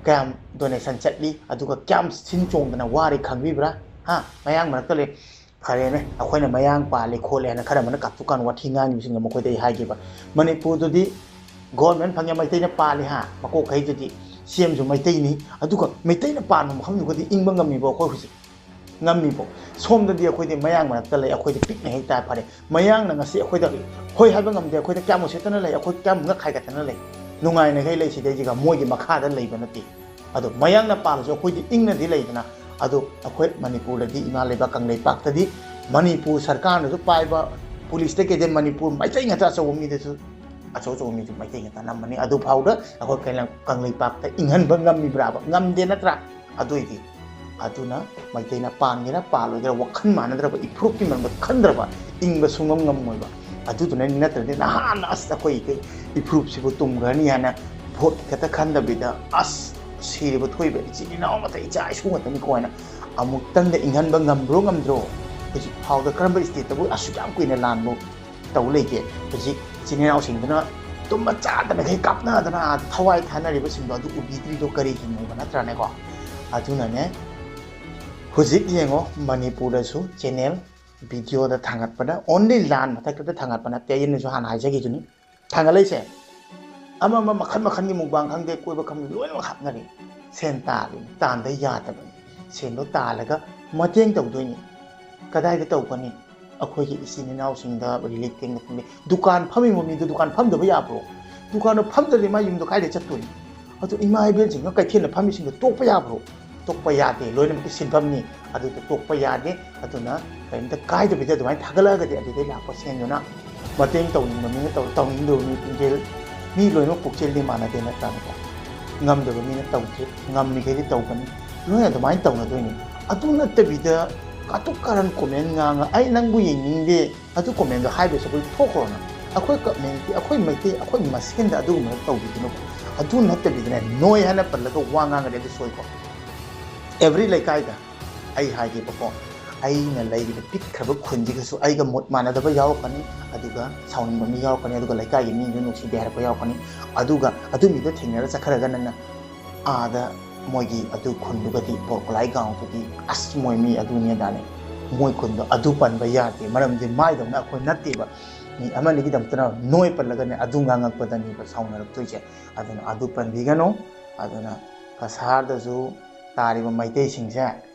ꯀꯌꯥꯝ ꯗꯣꯅꯦꯁꯟ ꯆꯠꯂꯤ, ꯑꯗꯨꯒ ꯀꯌꯥꯝ ꯁꯤꯟ ꯆꯣꯡꯗꯅ ꯋꯥꯔꯤ ꯈꯪꯕꯤꯕ꯭ꯔꯥ? ꯍꯥ? ꯃꯌꯥꯡ ꯃꯔꯛꯇ ꯂꯩ꯫ ꯐꯔꯦꯅꯦ, ꯑꯩꯈꯣꯏꯅ ꯃꯌꯥꯡ ꯄꯥꯜꯂꯤ ꯈꯣꯠꯂꯤ ꯍꯥꯏꯅ ꯈꯔ ꯑꯃꯅ ꯀꯥꯇꯨ ꯀꯥꯔꯟ ꯋꯥꯊꯤ ꯉꯥꯡꯉꯤꯕꯁꯤꯡꯗꯣ ꯃꯈꯣꯏꯗ ꯑꯩ ꯍꯥꯏꯒꯦꯕ꯫ ꯃꯅꯤꯄꯨꯔꯗꯨꯗꯤ ꯒꯣꯔꯃꯦꯟ ꯐꯪꯉꯦ, ꯃꯩꯇꯩꯅ ꯄꯥꯜꯂꯤ ꯍꯥ, ꯃꯀꯣꯛ ꯈꯩꯗꯨꯗꯤ ꯁꯤ ꯑꯦꯝꯁꯨ ꯃꯩꯇꯩꯅꯤ, ꯑꯗꯨꯒ ꯃꯩꯇꯩꯅ ꯄꯥꯟꯕ ꯃꯐꯝꯗꯨꯒꯗꯤ ꯏꯪꯕ ꯉꯝꯃꯤꯕꯣ ꯑꯩꯈꯣꯏ ꯍꯧꯖꯤꯛ? ꯉꯝꯃꯤꯕꯣ? ꯁꯣꯝꯗꯗꯤ ꯑꯩꯈꯣꯏꯗꯤ ꯃꯌꯥꯡ ꯃꯔꯛꯇ ꯂꯩ, ꯑꯩꯈꯣꯏꯗꯤ ꯄꯤꯛꯅ ꯍꯦꯛ ꯇꯥꯏ꯫ ꯐꯔꯦ, ꯃꯌꯥꯡꯅ ꯉꯁꯤ ꯑꯩꯈꯣꯏꯗ ꯍꯣꯏ ꯍꯥꯏꯕ ꯉꯝꯗꯦ, ꯑꯩꯈꯣꯏꯗ ꯀꯌꯥꯝ ꯎꯁꯤꯠꯇꯅ ꯂꯩ, ꯑꯩꯈꯣꯏ ꯀꯌꯥꯝ ꯉꯛ ꯍꯥꯏꯒꯠꯇꯅ ꯂꯩ? ꯅꯨꯡꯉꯥꯏꯅꯈꯩ ꯂꯩ ꯁꯤꯗꯩꯁꯤꯒ, ꯃꯣꯏꯒꯤ ꯃꯈꯥꯗ ꯂꯩꯕ ꯅꯠꯇꯦ꯫ ꯑꯗꯣ ꯃꯌꯥꯡꯅ ꯄꯥꯜꯂꯁꯨ ꯑꯩꯈꯣꯏꯗꯤ ꯏꯪꯅꯗꯤ ꯂꯩꯗꯅ꯫ ꯑꯗꯣ ꯑꯩꯈꯣꯏ ꯃꯅꯤꯄꯨꯔꯗꯗꯤ, ꯏꯃꯥ ꯂꯩꯕꯥꯛ ꯀꯪꯂꯩꯄꯥꯛꯇꯗꯤ ꯃꯅꯤꯄꯨꯔ ꯁꯔꯀꯥꯔꯅꯁꯨ ꯄꯥꯏꯕ, ꯄꯨꯂꯤꯁꯇ ꯀꯩꯗꯩ ꯃꯅꯤꯄꯨꯔ ꯃꯩꯇꯩ ꯉꯥꯛꯇ, ꯑꯆꯧꯕ ꯃꯤꯗꯁꯨ, ꯑꯆꯧ ꯑꯆꯧꯕ ꯃꯤꯁꯨ ꯃꯩꯇꯩ ꯉꯥꯛꯇ ꯅꯝꯕꯅꯤ꯫ ꯑꯗꯨꯐꯥꯎꯗ ꯑꯩꯈꯣꯏ ꯀꯩꯅꯣ ꯀꯪꯂꯩꯄꯥꯛꯇ ꯏꯪꯍꯟꯕ ꯉꯝꯃꯤꯕ꯭ꯔꯥꯕ? ꯉꯝꯗꯦ ꯅꯠꯇ꯭ꯔꯥ? ꯑꯗꯨꯏꯗꯤ ꯑꯗꯨꯅ ꯃꯩꯇꯩꯅ ꯄꯥꯟꯒꯦꯔꯥ ꯄꯥꯜꯂꯣꯏꯒꯦꯔꯥ ꯋꯥꯈꯜ ꯃꯥꯟꯅꯗ꯭ꯔꯕ, ꯏꯐꯨꯔꯨꯞꯀꯤ ꯃꯔꯝꯗ ꯈꯟꯗ꯭ꯔꯕ ꯏꯪꯕ ꯁꯨꯡꯉꯝ ꯉꯝꯃꯣꯏꯕ꯫ ꯑꯗꯨꯗꯨꯅꯅꯤ, ꯅꯠꯇ꯭ꯔꯗꯤ ꯅꯍꯥꯟ ꯑꯁ ꯑꯩꯈꯣꯏ ꯏꯐꯨꯔꯨꯞꯁꯤꯕꯨ ꯇꯨꯝꯈ꯭ꯔꯅꯤ ꯍꯥꯏꯅ ꯚꯣꯠꯀꯤ ꯈꯛꯇ ꯈꯟꯗꯕꯤꯗ ꯑꯁ ꯁꯤꯔꯤꯕ ꯊꯣꯛꯏꯕ ꯏꯆꯤꯟ ꯏꯅꯥꯎ ꯉꯥꯛꯇ, ꯏꯆꯥ ꯏꯁꯨ ꯉꯥꯛꯇꯅꯤꯀꯣ ꯍꯥꯏꯅ ꯑꯃꯨꯛꯇꯪꯗ ꯏꯪꯍꯟꯕ ꯉꯝꯕ꯭ꯔꯣ ꯉꯝꯗ꯭ꯔꯣ? ꯍꯧꯖꯤꯛ ꯐꯥꯎꯗ ꯀꯔꯝꯕ ꯁ꯭ꯇꯦꯠꯇꯕꯨ ꯑꯁꯨꯛ ꯌꯥꯝ ꯀꯨꯏꯅ ꯂꯥꯟꯕꯨ ꯇꯧ ꯂꯩꯒꯦ? ꯍꯧꯖꯤꯛ ꯏꯆꯤꯟ ꯏꯅꯥꯎꯁꯤꯡꯗꯨꯅ ꯇꯨꯝꯕ ꯆꯥꯗꯅꯈꯩ ꯀꯥꯞꯅꯗꯅ ꯑꯥꯗ ꯊꯋꯥꯏ ꯊꯥꯅꯔꯤꯕꯁꯤꯡꯗꯣ ꯑꯗꯨ ꯎꯕꯤꯗ꯭ꯔꯤꯗꯣ ꯀꯔꯤꯒꯤꯅꯣꯕ, ꯅꯠꯇ꯭ꯔꯥꯅꯦꯀꯣ? ꯑꯗꯨꯅꯅꯦ, ꯍꯧꯖꯤꯛ ꯌꯦꯡꯉꯣ, ꯃꯅꯤꯄꯨꯔꯗꯁꯨ ꯆꯦꯅꯦꯜ ꯚꯤꯗꯤꯑꯣꯗ ꯊꯥꯡꯒꯠꯄꯗ, ꯑꯣꯟꯂꯤ ꯂꯥꯟ ꯃꯊꯛꯇꯗ ꯊꯥꯡꯒꯠꯄ ꯅꯠꯇꯦ, ꯑꯩꯅꯁꯨ ꯍꯥꯟꯅ ꯍꯥꯏꯖꯈꯤꯗꯨꯅꯤ꯫ ꯊꯥꯡꯒꯠꯂꯛꯏꯁꯦ ꯑꯃ ꯑꯃ ꯃꯈꯜ ꯃꯈꯜꯒꯤ ꯃꯨꯛꯕꯥꯡ ꯈꯪꯗꯦ, ꯀꯣꯏꯕ ꯈꯪꯗꯦ, ꯂꯣꯏꯅꯃꯛ ꯍꯥꯞꯅꯔꯤ꯫ ꯁꯦꯟ ꯇꯥꯜꯂꯤꯅꯤ, ꯇꯥꯟꯗ ꯌꯥꯗꯕꯅꯤ꯫ ꯁꯦꯟꯗꯣ ꯇꯥꯜꯂꯒ ꯃꯇꯦꯡ ꯇꯧꯗꯣꯏꯅꯤ꯫ ꯀꯗꯥꯏꯗ ꯇꯧꯒꯅꯤ? ꯑꯩꯈꯣꯏꯒꯤ ꯏꯆꯤꯟ ꯏꯅꯥꯎꯁꯤꯡꯗ ꯔꯤꯂꯤꯐ ꯀꯦꯝꯞꯅ ꯈꯪꯗꯦ, ꯗꯨꯀꯥꯟ ꯐꯝꯃꯤꯕ ꯃꯤꯗꯨ ꯗꯨꯀꯥꯟ ꯐꯝꯗꯕ ꯌꯥꯕ꯭ꯔꯣ? ꯗꯨꯀꯥꯟꯗꯣ ꯐꯝꯗ꯭ꯔꯗꯤ ꯃꯥ ꯌꯨꯝꯗ ꯀꯥꯏꯗ ꯆꯠꯇꯣꯏꯅꯣ? ꯑꯗꯨ ꯏꯃꯥ ꯏꯕꯦꯜꯁꯤꯡꯅ ꯀꯩꯊꯦꯜꯗ ꯐꯝꯃꯤꯁꯤꯡꯗꯣ ꯇꯣꯛꯄ ꯌꯥꯕ꯭ꯔꯣ? ꯇꯣꯛꯄ ꯌꯥꯗꯦ, ꯂꯣꯏꯅꯃꯛꯀꯤ ꯁꯤꯟꯐꯝꯅꯤ꯫ ꯑꯗꯨꯗ ꯇꯣꯛꯄ ꯌꯥꯗꯦ꯫ ꯑꯗꯨꯅ ꯀꯔꯤꯝꯇ ꯀꯥꯏꯗꯕꯤꯗ ꯑꯗꯨꯃꯥꯏꯅ ꯊꯥꯒꯠꯂꯛꯑꯒꯗꯤ ꯑꯗꯨꯗꯩ ꯂꯥꯛꯄ ꯁꯦꯟꯗꯨꯅ ꯃꯇꯦꯡ ꯇꯧꯅꯤꯡꯕ ꯃꯤꯅ ꯇꯧ, ꯇꯧꯅꯤꯡꯗꯕ ꯃꯤ ꯄꯨꯛꯆꯦꯜ, ꯃꯤ ꯂꯣꯏꯅꯃꯛ ꯄꯨꯛꯆꯦꯜꯗꯤ ꯃꯥꯟꯅꯗꯦ ꯅꯠꯇ꯭ꯔꯥꯅꯦꯀꯣ? ꯉꯝꯗꯕ ꯃꯤꯅ ꯇꯧꯗꯦ, ꯉꯝꯃꯤꯈꯩꯗꯤ ꯇꯧꯒꯅꯤ, ꯂꯣꯏꯅ ꯑꯗꯨꯃꯥꯏꯅ ꯇꯧꯅꯗꯣꯏꯅꯤ꯫ ꯑꯗꯨ ꯅꯠꯇꯕꯤꯗ ꯀꯥꯇꯨꯛ ꯀꯥꯔꯟ ꯀꯣꯃꯦꯟ ꯉꯥꯡꯉ "ꯑꯩ ꯅꯪꯕꯨ ꯌꯦꯡꯅꯤꯡꯗꯦ", ꯑꯗꯨ ꯀꯣꯃꯦꯟꯗꯣ ꯍꯥꯏꯕꯁꯨ ꯑꯩꯈꯣꯏ ꯊꯣꯛꯈ꯭ꯔꯣꯅ꯫ ꯑꯩꯈꯣꯏ ꯀꯝꯃ꯭ꯌꯨꯅꯤꯇꯤ, ꯑꯩꯈꯣꯏ ꯃꯩꯇꯩ, ꯑꯩꯈꯣꯏ ꯃꯁꯦꯟꯗ ꯑꯗꯨꯒꯨꯝꯕꯗꯣ ꯇꯧꯕꯤꯒꯅꯨ꯫ ꯑꯗꯨ ꯅꯠꯇꯕꯤꯗꯅꯦ, ꯅꯣꯏ ꯍꯥꯏꯅ ꯄꯜꯂꯒ ꯋꯥ ꯉꯥꯡꯉꯗꯤ ꯑꯗꯨ ꯁꯣꯏꯀꯣ꯫ ꯑꯦꯕ꯭ꯔꯤ ꯂꯩꯀꯥꯏꯗ ꯑꯩ ꯍꯥꯏꯒꯦꯕꯀꯣ, ꯑꯩꯅ ꯂꯩꯔꯤꯕ ꯄꯤꯛꯈ꯭ꯔꯕ ꯈꯨꯟꯁꯤꯒꯁꯨ ꯑꯩꯒ ꯃꯨꯠ ꯃꯥꯟꯅꯗꯕ ꯌꯥꯎꯔꯛꯀꯅꯤ, ꯑꯗꯨꯒ ꯁꯥꯎꯅꯤꯡꯕ ꯃꯤ ꯌꯥꯎꯔꯛꯀꯅꯤ, ꯑꯗꯨꯒ ꯂꯩꯀꯥꯏꯒꯤ ꯃꯤꯗꯨ ꯅꯨꯡꯁꯤꯗꯦ ꯍꯥꯏꯔꯛꯄ ꯌꯥꯎꯔꯛꯀꯅꯤ꯫ ꯑꯗꯨꯒ ꯑꯗꯨ ꯃꯤꯗꯣ ꯊꯦꯡꯅꯔ ꯆꯠꯈ꯭ꯔꯒ ꯅꯪꯅ ꯑꯥꯗ ꯃꯣꯏꯒꯤ ꯑꯗꯨ ꯈꯨꯟꯗꯨꯒꯗꯤ ꯕꯣꯔꯀꯣꯂꯥꯏ ꯒꯥꯎꯗꯨꯗꯤ ꯑꯁ ꯃꯣꯏ ꯃꯤ ꯑꯗꯨꯅꯤ ꯑꯗꯥꯅꯤ, ꯃꯣꯏ ꯈꯨꯟꯗꯣ ꯑꯗꯨ ꯄꯟꯕ ꯌꯥꯗꯦ꯫ ꯃꯔꯝꯗꯤ ꯃꯥꯏꯗꯧꯅ ꯑꯩꯈꯣꯏ ꯅꯠꯇꯦꯕ꯫ ꯃꯤ ꯑꯃꯅꯤꯒꯤꯗꯃꯛꯇꯅ ꯅꯣꯏ ꯄꯜꯂꯒꯅꯦ ꯑꯗꯨ ꯉꯥꯡꯉꯛꯄꯗꯅꯦꯕ ꯁꯥꯎꯅꯔꯛꯇꯣꯏꯁꯦ꯫ ꯑꯗꯨꯅ ꯑꯗꯨ ꯄꯟꯕꯤꯒꯅꯨ꯫ ꯑꯗꯨꯅ ꯀꯁꯥꯔꯗꯁꯨ ꯇꯥꯔꯤꯕ ꯃꯩꯇꯩꯁꯤꯡꯁꯦ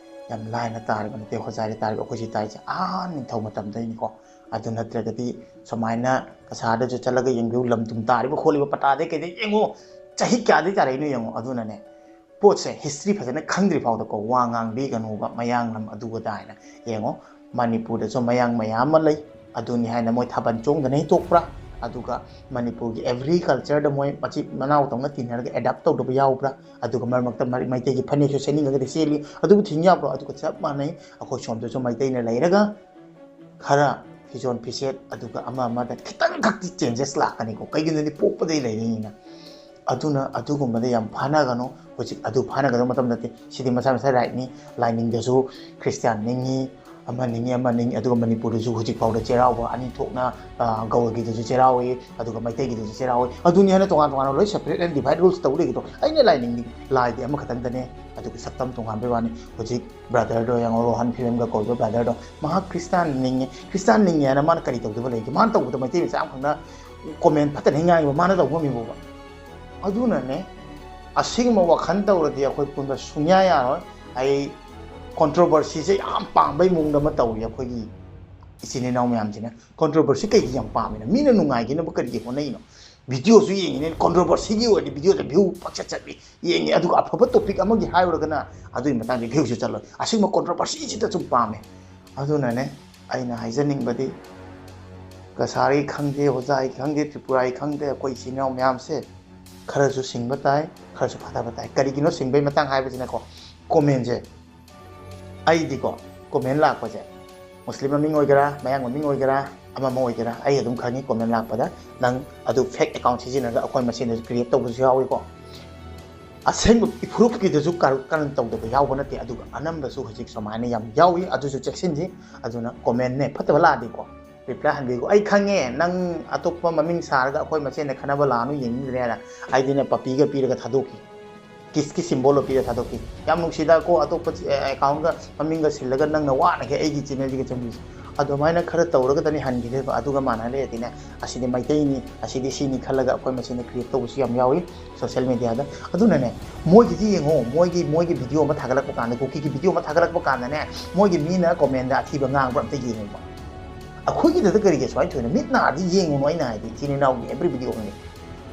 ꯌꯥꯝ ꯂꯥꯏꯅ ꯇꯥꯔꯤꯕ ꯅꯠꯇꯦ꯫ ꯍꯣꯖꯥꯏꯗ ꯇꯥꯔꯤꯕ ꯑꯩꯈꯣꯏꯁꯤ ꯇꯥꯔꯤꯁꯦ ꯑꯥ ꯅꯤꯡꯊꯧ ꯃꯇꯝꯗꯩꯅꯤꯀꯣ꯫ ꯑꯗꯨ ꯅꯠꯇ꯭ꯔꯒꯗꯤ ꯁꯨꯃꯥꯏꯅ ꯀꯁꯥꯔꯗꯁꯨ ꯆꯠꯂꯒ ꯌꯦꯡꯕꯤꯌꯨ, ꯂꯝꯗꯨꯝ ꯇꯥꯔꯤꯕ ꯈꯣꯠꯂꯤꯕ ꯄꯇꯥꯗꯩ ꯀꯩꯗꯩ ꯌꯦꯡꯉꯣ, ꯆꯍꯤ ꯀꯌꯥꯗꯩ ꯇꯥꯔꯛꯏꯅꯣ ꯌꯦꯡꯉꯣ꯫ ꯑꯗꯨꯅꯅꯦ, ꯄꯣꯠꯁꯦ ꯍꯤꯁꯇ꯭ꯔꯤ ꯐꯖꯅ ꯈꯪꯗ꯭ꯔꯤ ꯐꯥꯎꯗꯀꯣ ꯋꯥ ꯉꯥꯡꯕꯤꯒꯅꯨꯕ, ꯃꯌꯥꯡ ꯂꯝ ꯑꯗꯨ ꯑꯗꯥ ꯍꯥꯏꯅ꯫ ꯌꯦꯡꯉꯣ, ꯃꯅꯤꯄꯨꯔꯗꯁꯨ ꯃꯌꯥꯡ ꯃꯌꯥꯝ ꯑꯃ ꯂꯩ, ꯑꯗꯨꯅꯤ ꯍꯥꯏꯅ ꯃꯣꯏ ꯊꯥꯕꯜ ꯆꯣꯡꯗꯅ ꯍꯦꯛ ꯇꯣꯛꯄ꯭ꯔꯥ? ꯑꯗꯨꯒ ꯃꯅꯤꯄꯨꯔꯒꯤ ꯑꯦꯕ꯭ꯔꯤ ꯀꯜꯆꯔꯗ ꯃꯣꯏ ꯃꯆꯤꯟ ꯃꯅꯥꯎ ꯇꯧꯅ ꯇꯤꯟꯅꯔꯒ ꯑꯦꯗꯥꯞ ꯇꯧꯗꯕ ꯌꯥꯎꯕ꯭ꯔꯥ? ꯑꯗꯨꯒ ꯃꯔꯛ ꯃꯔꯛꯇ ꯃꯔ-, ꯃꯩꯇꯩꯒꯤ ꯐꯅꯦꯛꯁꯨ ꯁꯦꯠꯅꯤꯡꯉꯒꯗꯤ ꯁꯦꯠꯂꯤ, ꯑꯗꯨꯕꯨ ꯊꯤꯡ ꯌꯥꯕ꯭ꯔꯣ? ꯑꯗꯨꯒ ꯆꯞ ꯃꯥꯟꯅꯩ, ꯑꯩꯈꯣꯏ ꯁꯣꯝꯗꯁꯨ ꯃꯩꯇꯩꯅ ꯂꯩꯔꯒ ꯈꯔ ꯐꯤꯖꯣꯜ ꯐꯤꯖꯦꯠ ꯑꯗꯨꯒ ꯑꯃ ꯑꯃꯗ ꯈꯤꯇꯪ ꯈꯛꯇꯤ ꯆꯦꯟꯖꯦꯁ ꯂꯥꯛꯀꯅꯤꯀꯣ, ꯀꯩꯒꯤꯅꯣꯗꯤ ꯄꯣꯛꯄꯗꯩ ꯂꯩꯔꯤꯅꯤꯅ꯫ ꯑꯗꯨꯅ ꯑꯗꯨꯒꯨꯝꯕꯗ ꯌꯥꯝ ꯐꯥꯅꯒꯅꯨ꯫ ꯍꯧꯖꯤꯛ ꯑꯗꯨ ꯐꯥꯅꯒꯗꯕ ꯃꯇꯝ ꯅꯠꯇꯦ, ꯁꯤꯗꯤ ꯃꯁꯥ ꯃꯁꯥ ꯔꯥꯏꯠꯅꯤ꯫ ꯂꯥꯏꯅꯤꯡꯗꯁꯨ ꯈ꯭ꯔꯤꯁꯇꯤꯌꯥꯟ ꯅꯤꯡꯉꯤ, ꯑꯃ ꯅꯤꯡꯉꯤ, ꯑꯃ ꯅꯤꯡꯉꯤ, ꯑꯗꯨꯒ ꯃꯅꯤꯄꯨꯔꯗꯁꯨ ꯍꯧꯖꯤꯛ ꯐꯥꯎꯗ ꯆꯩꯔꯥꯎꯕ ꯑꯅꯤ ꯊꯣꯛꯅ, ꯑ, ꯒꯧꯔꯒꯤꯗꯁꯨ ꯆꯩꯔꯥꯎꯏ, ꯑꯗꯨꯒ ꯃꯩꯇꯩꯒꯤꯗꯁꯨ ꯆꯩꯔꯥꯎꯏ꯫ ꯑꯗꯨꯅꯤ ꯍꯥꯏꯅ ꯇꯣꯉꯥꯟ ꯇꯣꯉꯥꯟꯅ ꯂꯣꯏ separate and divide rules ꯇꯧ ꯂꯩꯒꯗ꯭ꯔꯣ? ꯑꯩꯅ ꯂꯥꯏ ꯅꯤꯡꯉꯤ, ꯂꯥꯏꯗꯤ ꯑꯃꯈꯛꯇꯪꯗꯅꯦ, ꯑꯗꯨꯒ ꯁꯛꯇꯝ ꯇꯣꯉꯥꯟꯕꯩ ꯋꯥꯅꯤ꯫ ꯍꯧꯖꯤꯛ ꯕ꯭ꯔꯗꯔꯗꯣ ꯌꯦꯡꯉꯣ, ꯔꯣꯍꯟ ꯐꯤꯂꯝꯒ ꯀꯧꯔꯤꯕ ꯕ꯭ꯔꯗꯔꯗꯣ, ꯃꯍꯥꯛ ꯈ꯭ꯔꯤꯁꯇꯥꯟ ꯅꯤꯡꯉꯦ, ꯈ꯭ꯔꯤꯁꯇꯥꯟ ꯅꯤꯡꯉꯦ ꯍꯥꯏꯅ ꯃꯥꯅ ꯀꯔꯤ ꯇꯧꯗꯕ ꯂꯩꯒꯦ? ꯃꯥꯅ ꯇꯧꯕꯗ ꯃꯩꯇꯩ ꯃꯆꯥ ꯑꯃꯈꯛꯅ ꯀꯣꯃꯦꯟ ꯐꯠꯇꯅ ꯉꯥꯡꯉꯤꯕ, ꯃꯥꯅ ꯇꯧꯕ ꯉꯝꯃꯤꯕꯣꯕ? ꯑꯗꯨꯅꯅꯦ, ꯑꯁꯤꯒꯨꯝꯕ ꯋꯥꯈꯜ ꯇꯧꯔꯗꯤ ꯑꯩꯈꯣꯏ ꯄꯨꯟꯕ ꯁꯨꯡꯌꯥ ꯌꯥꯔꯣꯏ꯫ ꯑꯩ controversyꯁꯦ ꯌꯥꯝ ꯄꯥꯝꯕꯩ ꯃꯑꯣꯡꯗ ꯑꯃ ꯇꯧꯔꯤ ꯑꯩꯈꯣꯏꯒꯤ ꯏꯆꯤꯟ ꯏꯅꯥꯎ ꯃꯌꯥꯝꯁꯤꯅ꯫ Controversy ꯀꯩꯒꯤ ꯌꯥꯝ ꯄꯥꯝꯃꯤꯅꯣ? ꯃꯤꯅ ꯅꯨꯡꯉꯥꯏꯈꯤꯅꯕ ꯀꯔꯤꯒꯤ ꯍꯣꯠꯅꯩꯅꯣ? Videoꯁꯨ ꯌꯦꯡꯉꯤꯅꯦ, controversyꯒꯤ ꯑꯣꯏꯔꯗꯤ videoꯗ view ꯄꯪꯆꯠ ꯆꯠꯂꯤ꯫ ꯌꯦꯡꯉꯤ, ꯑꯗꯨꯒ ꯑꯐꯕ topic ꯑꯃꯒꯤ ꯍꯥꯏꯔꯨꯔꯒꯅ ꯑꯗꯨꯒꯤ ꯃꯇꯥꯡꯗ viewꯁꯨ ꯆꯠꯂꯣꯏ꯫ ꯑꯁꯤꯒꯨꯝꯕ controversyꯁꯤꯗ ꯁꯨꯝ ꯄꯥꯝꯃꯦ꯫ ꯑꯗꯨꯅꯅꯦ ꯑꯩꯅ ꯍꯥꯏꯖꯅꯤꯡꯕꯗꯤ, ꯀꯁꯥꯔꯒꯤ ꯈꯪꯗꯦ, ꯍꯣꯖꯥꯒꯤ ꯈꯪꯗꯦ, ꯇ꯭ꯔꯤꯄꯨꯔꯥꯒꯤ ꯈꯪꯗꯦ, ꯑꯩꯈꯣꯏ ꯏꯆꯤꯟ ꯏꯅꯥꯎ ꯃꯌꯥꯝꯁꯦ ꯈꯔꯁꯨ ꯁꯤꯡꯕ ꯇꯥꯏ, ꯈꯔꯁꯨ ꯐꯊꯕ ꯇꯥꯏ꯫ ꯀꯔꯤꯒꯤꯅꯣ ꯁꯤꯡꯕꯩ ꯃꯇꯥꯡ ꯍꯥꯏꯕꯁꯤꯅꯀꯣ, commentꯁꯦ, ꯑꯩꯗꯤꯀꯣ, comment ꯂꯥꯛꯄꯁꯦ, ꯃꯨꯁꯂꯤꯝ ꯃꯃꯤꯡ ꯑꯣꯏꯒꯦꯔꯥ, ꯃꯌꯥꯡ ꯃꯃꯤꯡ ꯑꯣꯏꯒꯦꯔꯥ, ꯑꯃ ꯑꯃ ꯑꯣꯏꯒꯦꯔꯥ, ꯑꯩ ꯑꯗꯨꯝ ꯈꯪꯉꯤ comment ꯂꯥꯛꯄꯗ꯫ ꯅꯪ ꯑꯗꯨ fake account ꯁꯤꯖꯤꯟꯅꯔꯒ ꯑꯩꯈꯣꯏ ꯃꯁꯦꯟꯗꯁꯨ create ꯇꯧꯕꯁꯨ ꯌꯥꯎꯏꯀꯣ꯫ ꯑꯁꯦꯡꯕ ꯏꯐꯨꯔꯨꯞꯀꯤꯗꯁꯨ ꯀꯔ-, ꯀꯔꯟ ꯇꯧꯗꯕ ꯌꯥꯎꯕ ꯅꯠꯇꯦ, ꯑꯗꯨꯒ ꯑꯅꯝꯕꯁꯨ ꯍꯧꯖꯤꯛ ꯁꯨꯃꯥꯏꯅ ꯌꯥꯝ ꯌꯥꯎꯏ, ꯑꯗꯨꯁꯨ ꯆꯦꯛꯁꯤꯟꯁꯤ꯫ ꯑꯗꯨꯅ commentꯅꯦ ꯐꯠꯇꯕ ꯂꯥꯛꯑꯗꯤꯀꯣ, reply ꯍꯟꯕꯤꯈꯣ꯫ ꯑꯩ ꯈꯪꯉꯦ ꯅꯪ ꯑꯇꯣꯞꯄ ꯃꯃꯤꯡ ꯁꯥꯔꯒ ꯑꯩꯈꯣꯏ ꯃꯁꯦꯟꯗ ꯈꯟꯅꯕ ꯂꯥꯛꯑꯅꯨ ꯌꯦꯡꯅꯤꯡꯗ꯭ꯔꯦꯅ꯫ ꯑꯩꯗꯤꯅꯦ ꯄꯞꯄꯤꯒ ꯄꯤꯔꯒ ꯊꯥꯗꯣꯛꯈꯤ, ꯀꯤꯁꯀꯤ symbolꯒ ꯄꯤꯔꯒ ꯊꯥꯗꯣꯛꯈꯤ꯫ ꯌꯥꯝ ꯅꯨꯡꯁꯤꯗ ꯀꯣ, ꯑꯇꯣꯞꯄ accountꯒ ꯃꯃꯤꯡꯒ ꯁꯤꯜꯂꯒ ꯅꯪꯅ ꯋꯥꯅ ꯍꯦꯛ ꯑꯩꯒꯤ channelꯁꯤꯒ ꯆꯪꯕꯤꯁꯦ꯫ ꯑꯗꯨꯃꯥꯏꯅ ꯈꯔ ꯇꯧꯔꯒꯗꯅꯤ ꯍꯟꯈꯤꯗꯣꯏꯕ꯫ ꯑꯗꯨꯒ ꯃꯥꯟꯅ ꯂꯩꯔꯗꯤꯅꯦ, ꯑꯁꯤꯗꯤ ꯃꯩꯇꯩꯅꯤ, ꯑꯁꯤꯗꯤ ꯁꯤꯅꯤ ꯈꯜꯂꯒ ꯑꯩꯈꯣꯏ ꯃꯁꯦꯟꯗ create ꯇꯧꯕꯁꯨ ꯌꯥꯝ ꯌꯥꯎꯏ social mediaꯗ꯫ ꯑꯗꯨꯅꯅꯦ, ꯃꯣꯏꯒꯤꯗꯤ ꯌꯦꯡꯉꯣ, ꯃꯣꯏꯒꯤ, ꯃꯣꯏꯒꯤ video ꯑꯃ ꯊꯥꯒꯠꯂꯛꯄ ꯀꯥꯟꯗ, ꯀꯨꯀꯤꯒꯤ video ꯑꯃ ꯊꯥꯒꯠꯂꯛꯄ ꯀꯥꯟꯗꯅꯦ, ꯃꯣꯏꯒꯤ ꯃꯤꯅ commentꯗ ꯑꯊꯤꯕ ꯉꯥꯡꯕ꯭ꯔꯥ ꯑꯝꯇ ꯌꯦꯡꯉꯨꯕ꯫ ꯑꯩꯈꯣꯏꯒꯤꯗꯗ ꯀꯔꯤꯒꯤ ꯁꯨꯃꯥꯏꯅ ꯊꯣꯛꯏꯅꯣ? ꯃꯤꯠ ꯅꯥꯗꯤ ꯌꯦꯡꯉꯨꯅꯨ, ꯑꯩꯅ ꯍꯥꯏꯗꯤ ꯏꯆꯤꯟ ꯏꯅꯥꯎꯒꯤ every video ꯑꯃꯅꯤ꯫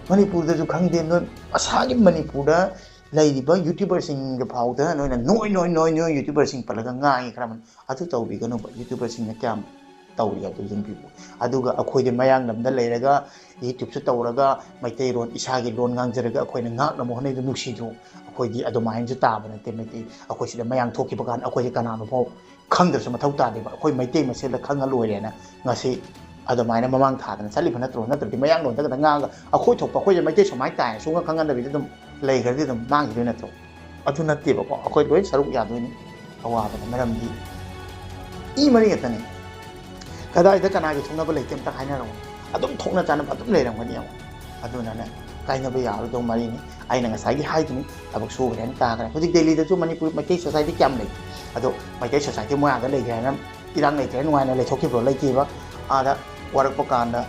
ꯃꯅꯤꯄꯨꯔꯗꯁꯨ ꯈꯪꯗꯦ, ꯅꯣꯏ ꯃꯁꯥꯒꯤ ꯃꯅꯤꯄꯨꯔꯗ ꯂꯩꯔꯤꯕ YouTuberꯁꯤꯡꯗ ꯐꯥꯎꯗ ꯅꯣꯏꯅ ꯅꯣꯏ, ꯅꯣꯏ, ꯅꯣꯏ, ꯅꯣꯏ YouTuberꯁꯤꯡ ꯄꯜꯂꯒ ꯉꯥꯡꯉꯤ ꯈꯔ ꯑꯃꯅ꯫ ꯑꯗꯨ ꯇꯧꯕꯤꯒꯅꯨꯕ꯫ YouTuberꯁꯤꯡꯅ ꯀꯌꯥꯝ ꯇꯧꯔꯤ ꯍꯥꯏꯕꯗꯨ ꯌꯦꯡꯕꯤꯌꯨ꯫ ꯑꯗꯨꯒ ꯑꯩꯈꯣꯏꯗꯤ ꯃꯌꯥꯡ ꯂꯝꯗ ꯂꯩꯔꯒ YouTubeꯁꯨ ꯇꯧꯔꯒ ꯃꯩꯇꯩꯔꯣꯟ, ꯏꯁꯥꯒꯤ ꯂꯣꯟ ꯉꯥꯡꯖꯔꯒ ꯑꯩꯈꯣꯏꯅ ꯉꯥꯛꯅꯕ ꯍꯣꯠꯅꯩꯗꯨ ꯅꯨꯡꯁꯤꯗ꯭ꯔꯣ? ꯑꯩꯈꯣꯏꯗꯤ ꯑꯗꯨꯃꯥꯏꯅꯁꯨ ꯇꯥꯕ ꯅꯠꯇꯦ꯫ ꯃꯩꯇꯩ, ꯑꯩꯈꯣꯏ ꯁꯤꯗ ꯃꯌꯥꯡ ꯊꯣꯛꯈꯤꯕ ꯀꯥꯟꯗ ꯑꯩꯈꯣꯏꯁꯦ ꯀꯅꯥꯅꯣ ꯐꯥꯎ ꯈꯪꯗ꯭ꯔꯁꯨ ꯃꯊꯧ ꯇꯥꯗꯦꯕ꯫ ꯑꯩꯈꯣꯏ ꯃꯩꯇꯩ ꯃꯁꯦꯜꯗ ꯈꯪꯉ ꯂꯣꯏꯔꯦꯅ ꯉꯁꯤ ꯑꯗꯨꯃꯥꯏꯅ ꯃꯃꯥꯡ ꯊꯥꯗꯅ ꯆꯠꯂꯤꯕ ꯅꯠꯇ꯭ꯔꯣ? ꯅꯠꯇ꯭ꯔꯗꯤ ꯃꯌꯥꯡꯂꯣꯟꯗ ꯈꯛꯇ ꯉꯥꯡꯉꯒ ꯑꯩꯈꯣꯏ ꯊꯣꯛꯄ, ꯑꯩꯈꯣꯏꯁꯦ ꯃꯩꯇꯩ ꯁꯨꯃꯥꯏꯅ ꯇꯥꯏ ꯁꯨꯡꯈꯪ ꯈꯪꯍꯟꯗꯕꯤꯗ ꯑꯗꯨꯝ ꯂꯩꯈ꯭ꯔꯗꯤ ꯑꯗꯨꯝ ꯃꯥꯡꯈꯤꯗꯣꯏ ꯅꯠꯇ꯭ꯔꯣ? ꯑꯗꯨ ꯅꯠꯇꯦꯕꯀꯣ, ꯑꯩꯈꯣꯏ ꯂꯣꯏ ꯁꯔꯨꯛ ꯌꯥꯗꯣꯏꯅꯤ ꯑꯋꯥꯕꯗ꯫ ꯃꯔꯝꯗꯤ ꯏ ꯃꯔꯤ ꯈꯛꯇꯅꯤ꯫ ꯀꯗꯥꯏꯗ ꯀꯅꯥꯒꯤ ꯊꯣꯛꯅꯕ ꯂꯩꯇꯦ ꯑꯝꯇ ꯍꯥꯏꯅꯔꯛꯑꯣ꯫ ꯑꯗꯨꯝ ꯊꯣꯛꯅ ꯆꯥꯅꯕ ꯑꯗꯨꯝ ꯂꯩꯔꯝꯒꯅꯤ ꯌꯦꯡꯉꯣ꯫ ꯑꯗꯨꯅꯅꯦ, ꯀꯥꯏꯅꯕ ꯌꯥꯔꯣꯏꯗꯧ ꯃꯔꯤꯅꯤ꯫ ꯑꯩꯅ ꯉꯁꯥꯏꯒꯤ ꯍꯥꯏꯗꯨꯅꯤ, ꯊꯕꯛ ꯁꯨꯈ꯭ꯔꯦꯅ ꯇꯥꯈ꯭ꯔꯦ꯫ ꯍꯧꯖꯤꯛ ꯗꯦꯜꯂꯤꯗꯁꯨ ꯃꯅꯤꯄꯨꯔ ꯃꯩꯇꯩ society ꯀꯌꯥꯝ ꯂꯩ? ꯑꯗꯣ ꯃꯩꯇꯩ society ꯃꯣꯏ ꯑꯥꯗ ꯂꯩꯈ꯭ꯔꯦꯅ ꯏꯔꯥꯡ ꯂꯩꯇ꯭ꯔꯦ, ꯅꯨꯡꯉꯥꯏꯅ ꯂꯩꯊꯣꯛꯈꯤꯕ꯭ꯔꯣ? ꯂꯩꯇꯦꯕ꯫ ꯑꯥꯗ ꯋꯥꯔꯛꯄ ꯀꯥꯟꯗ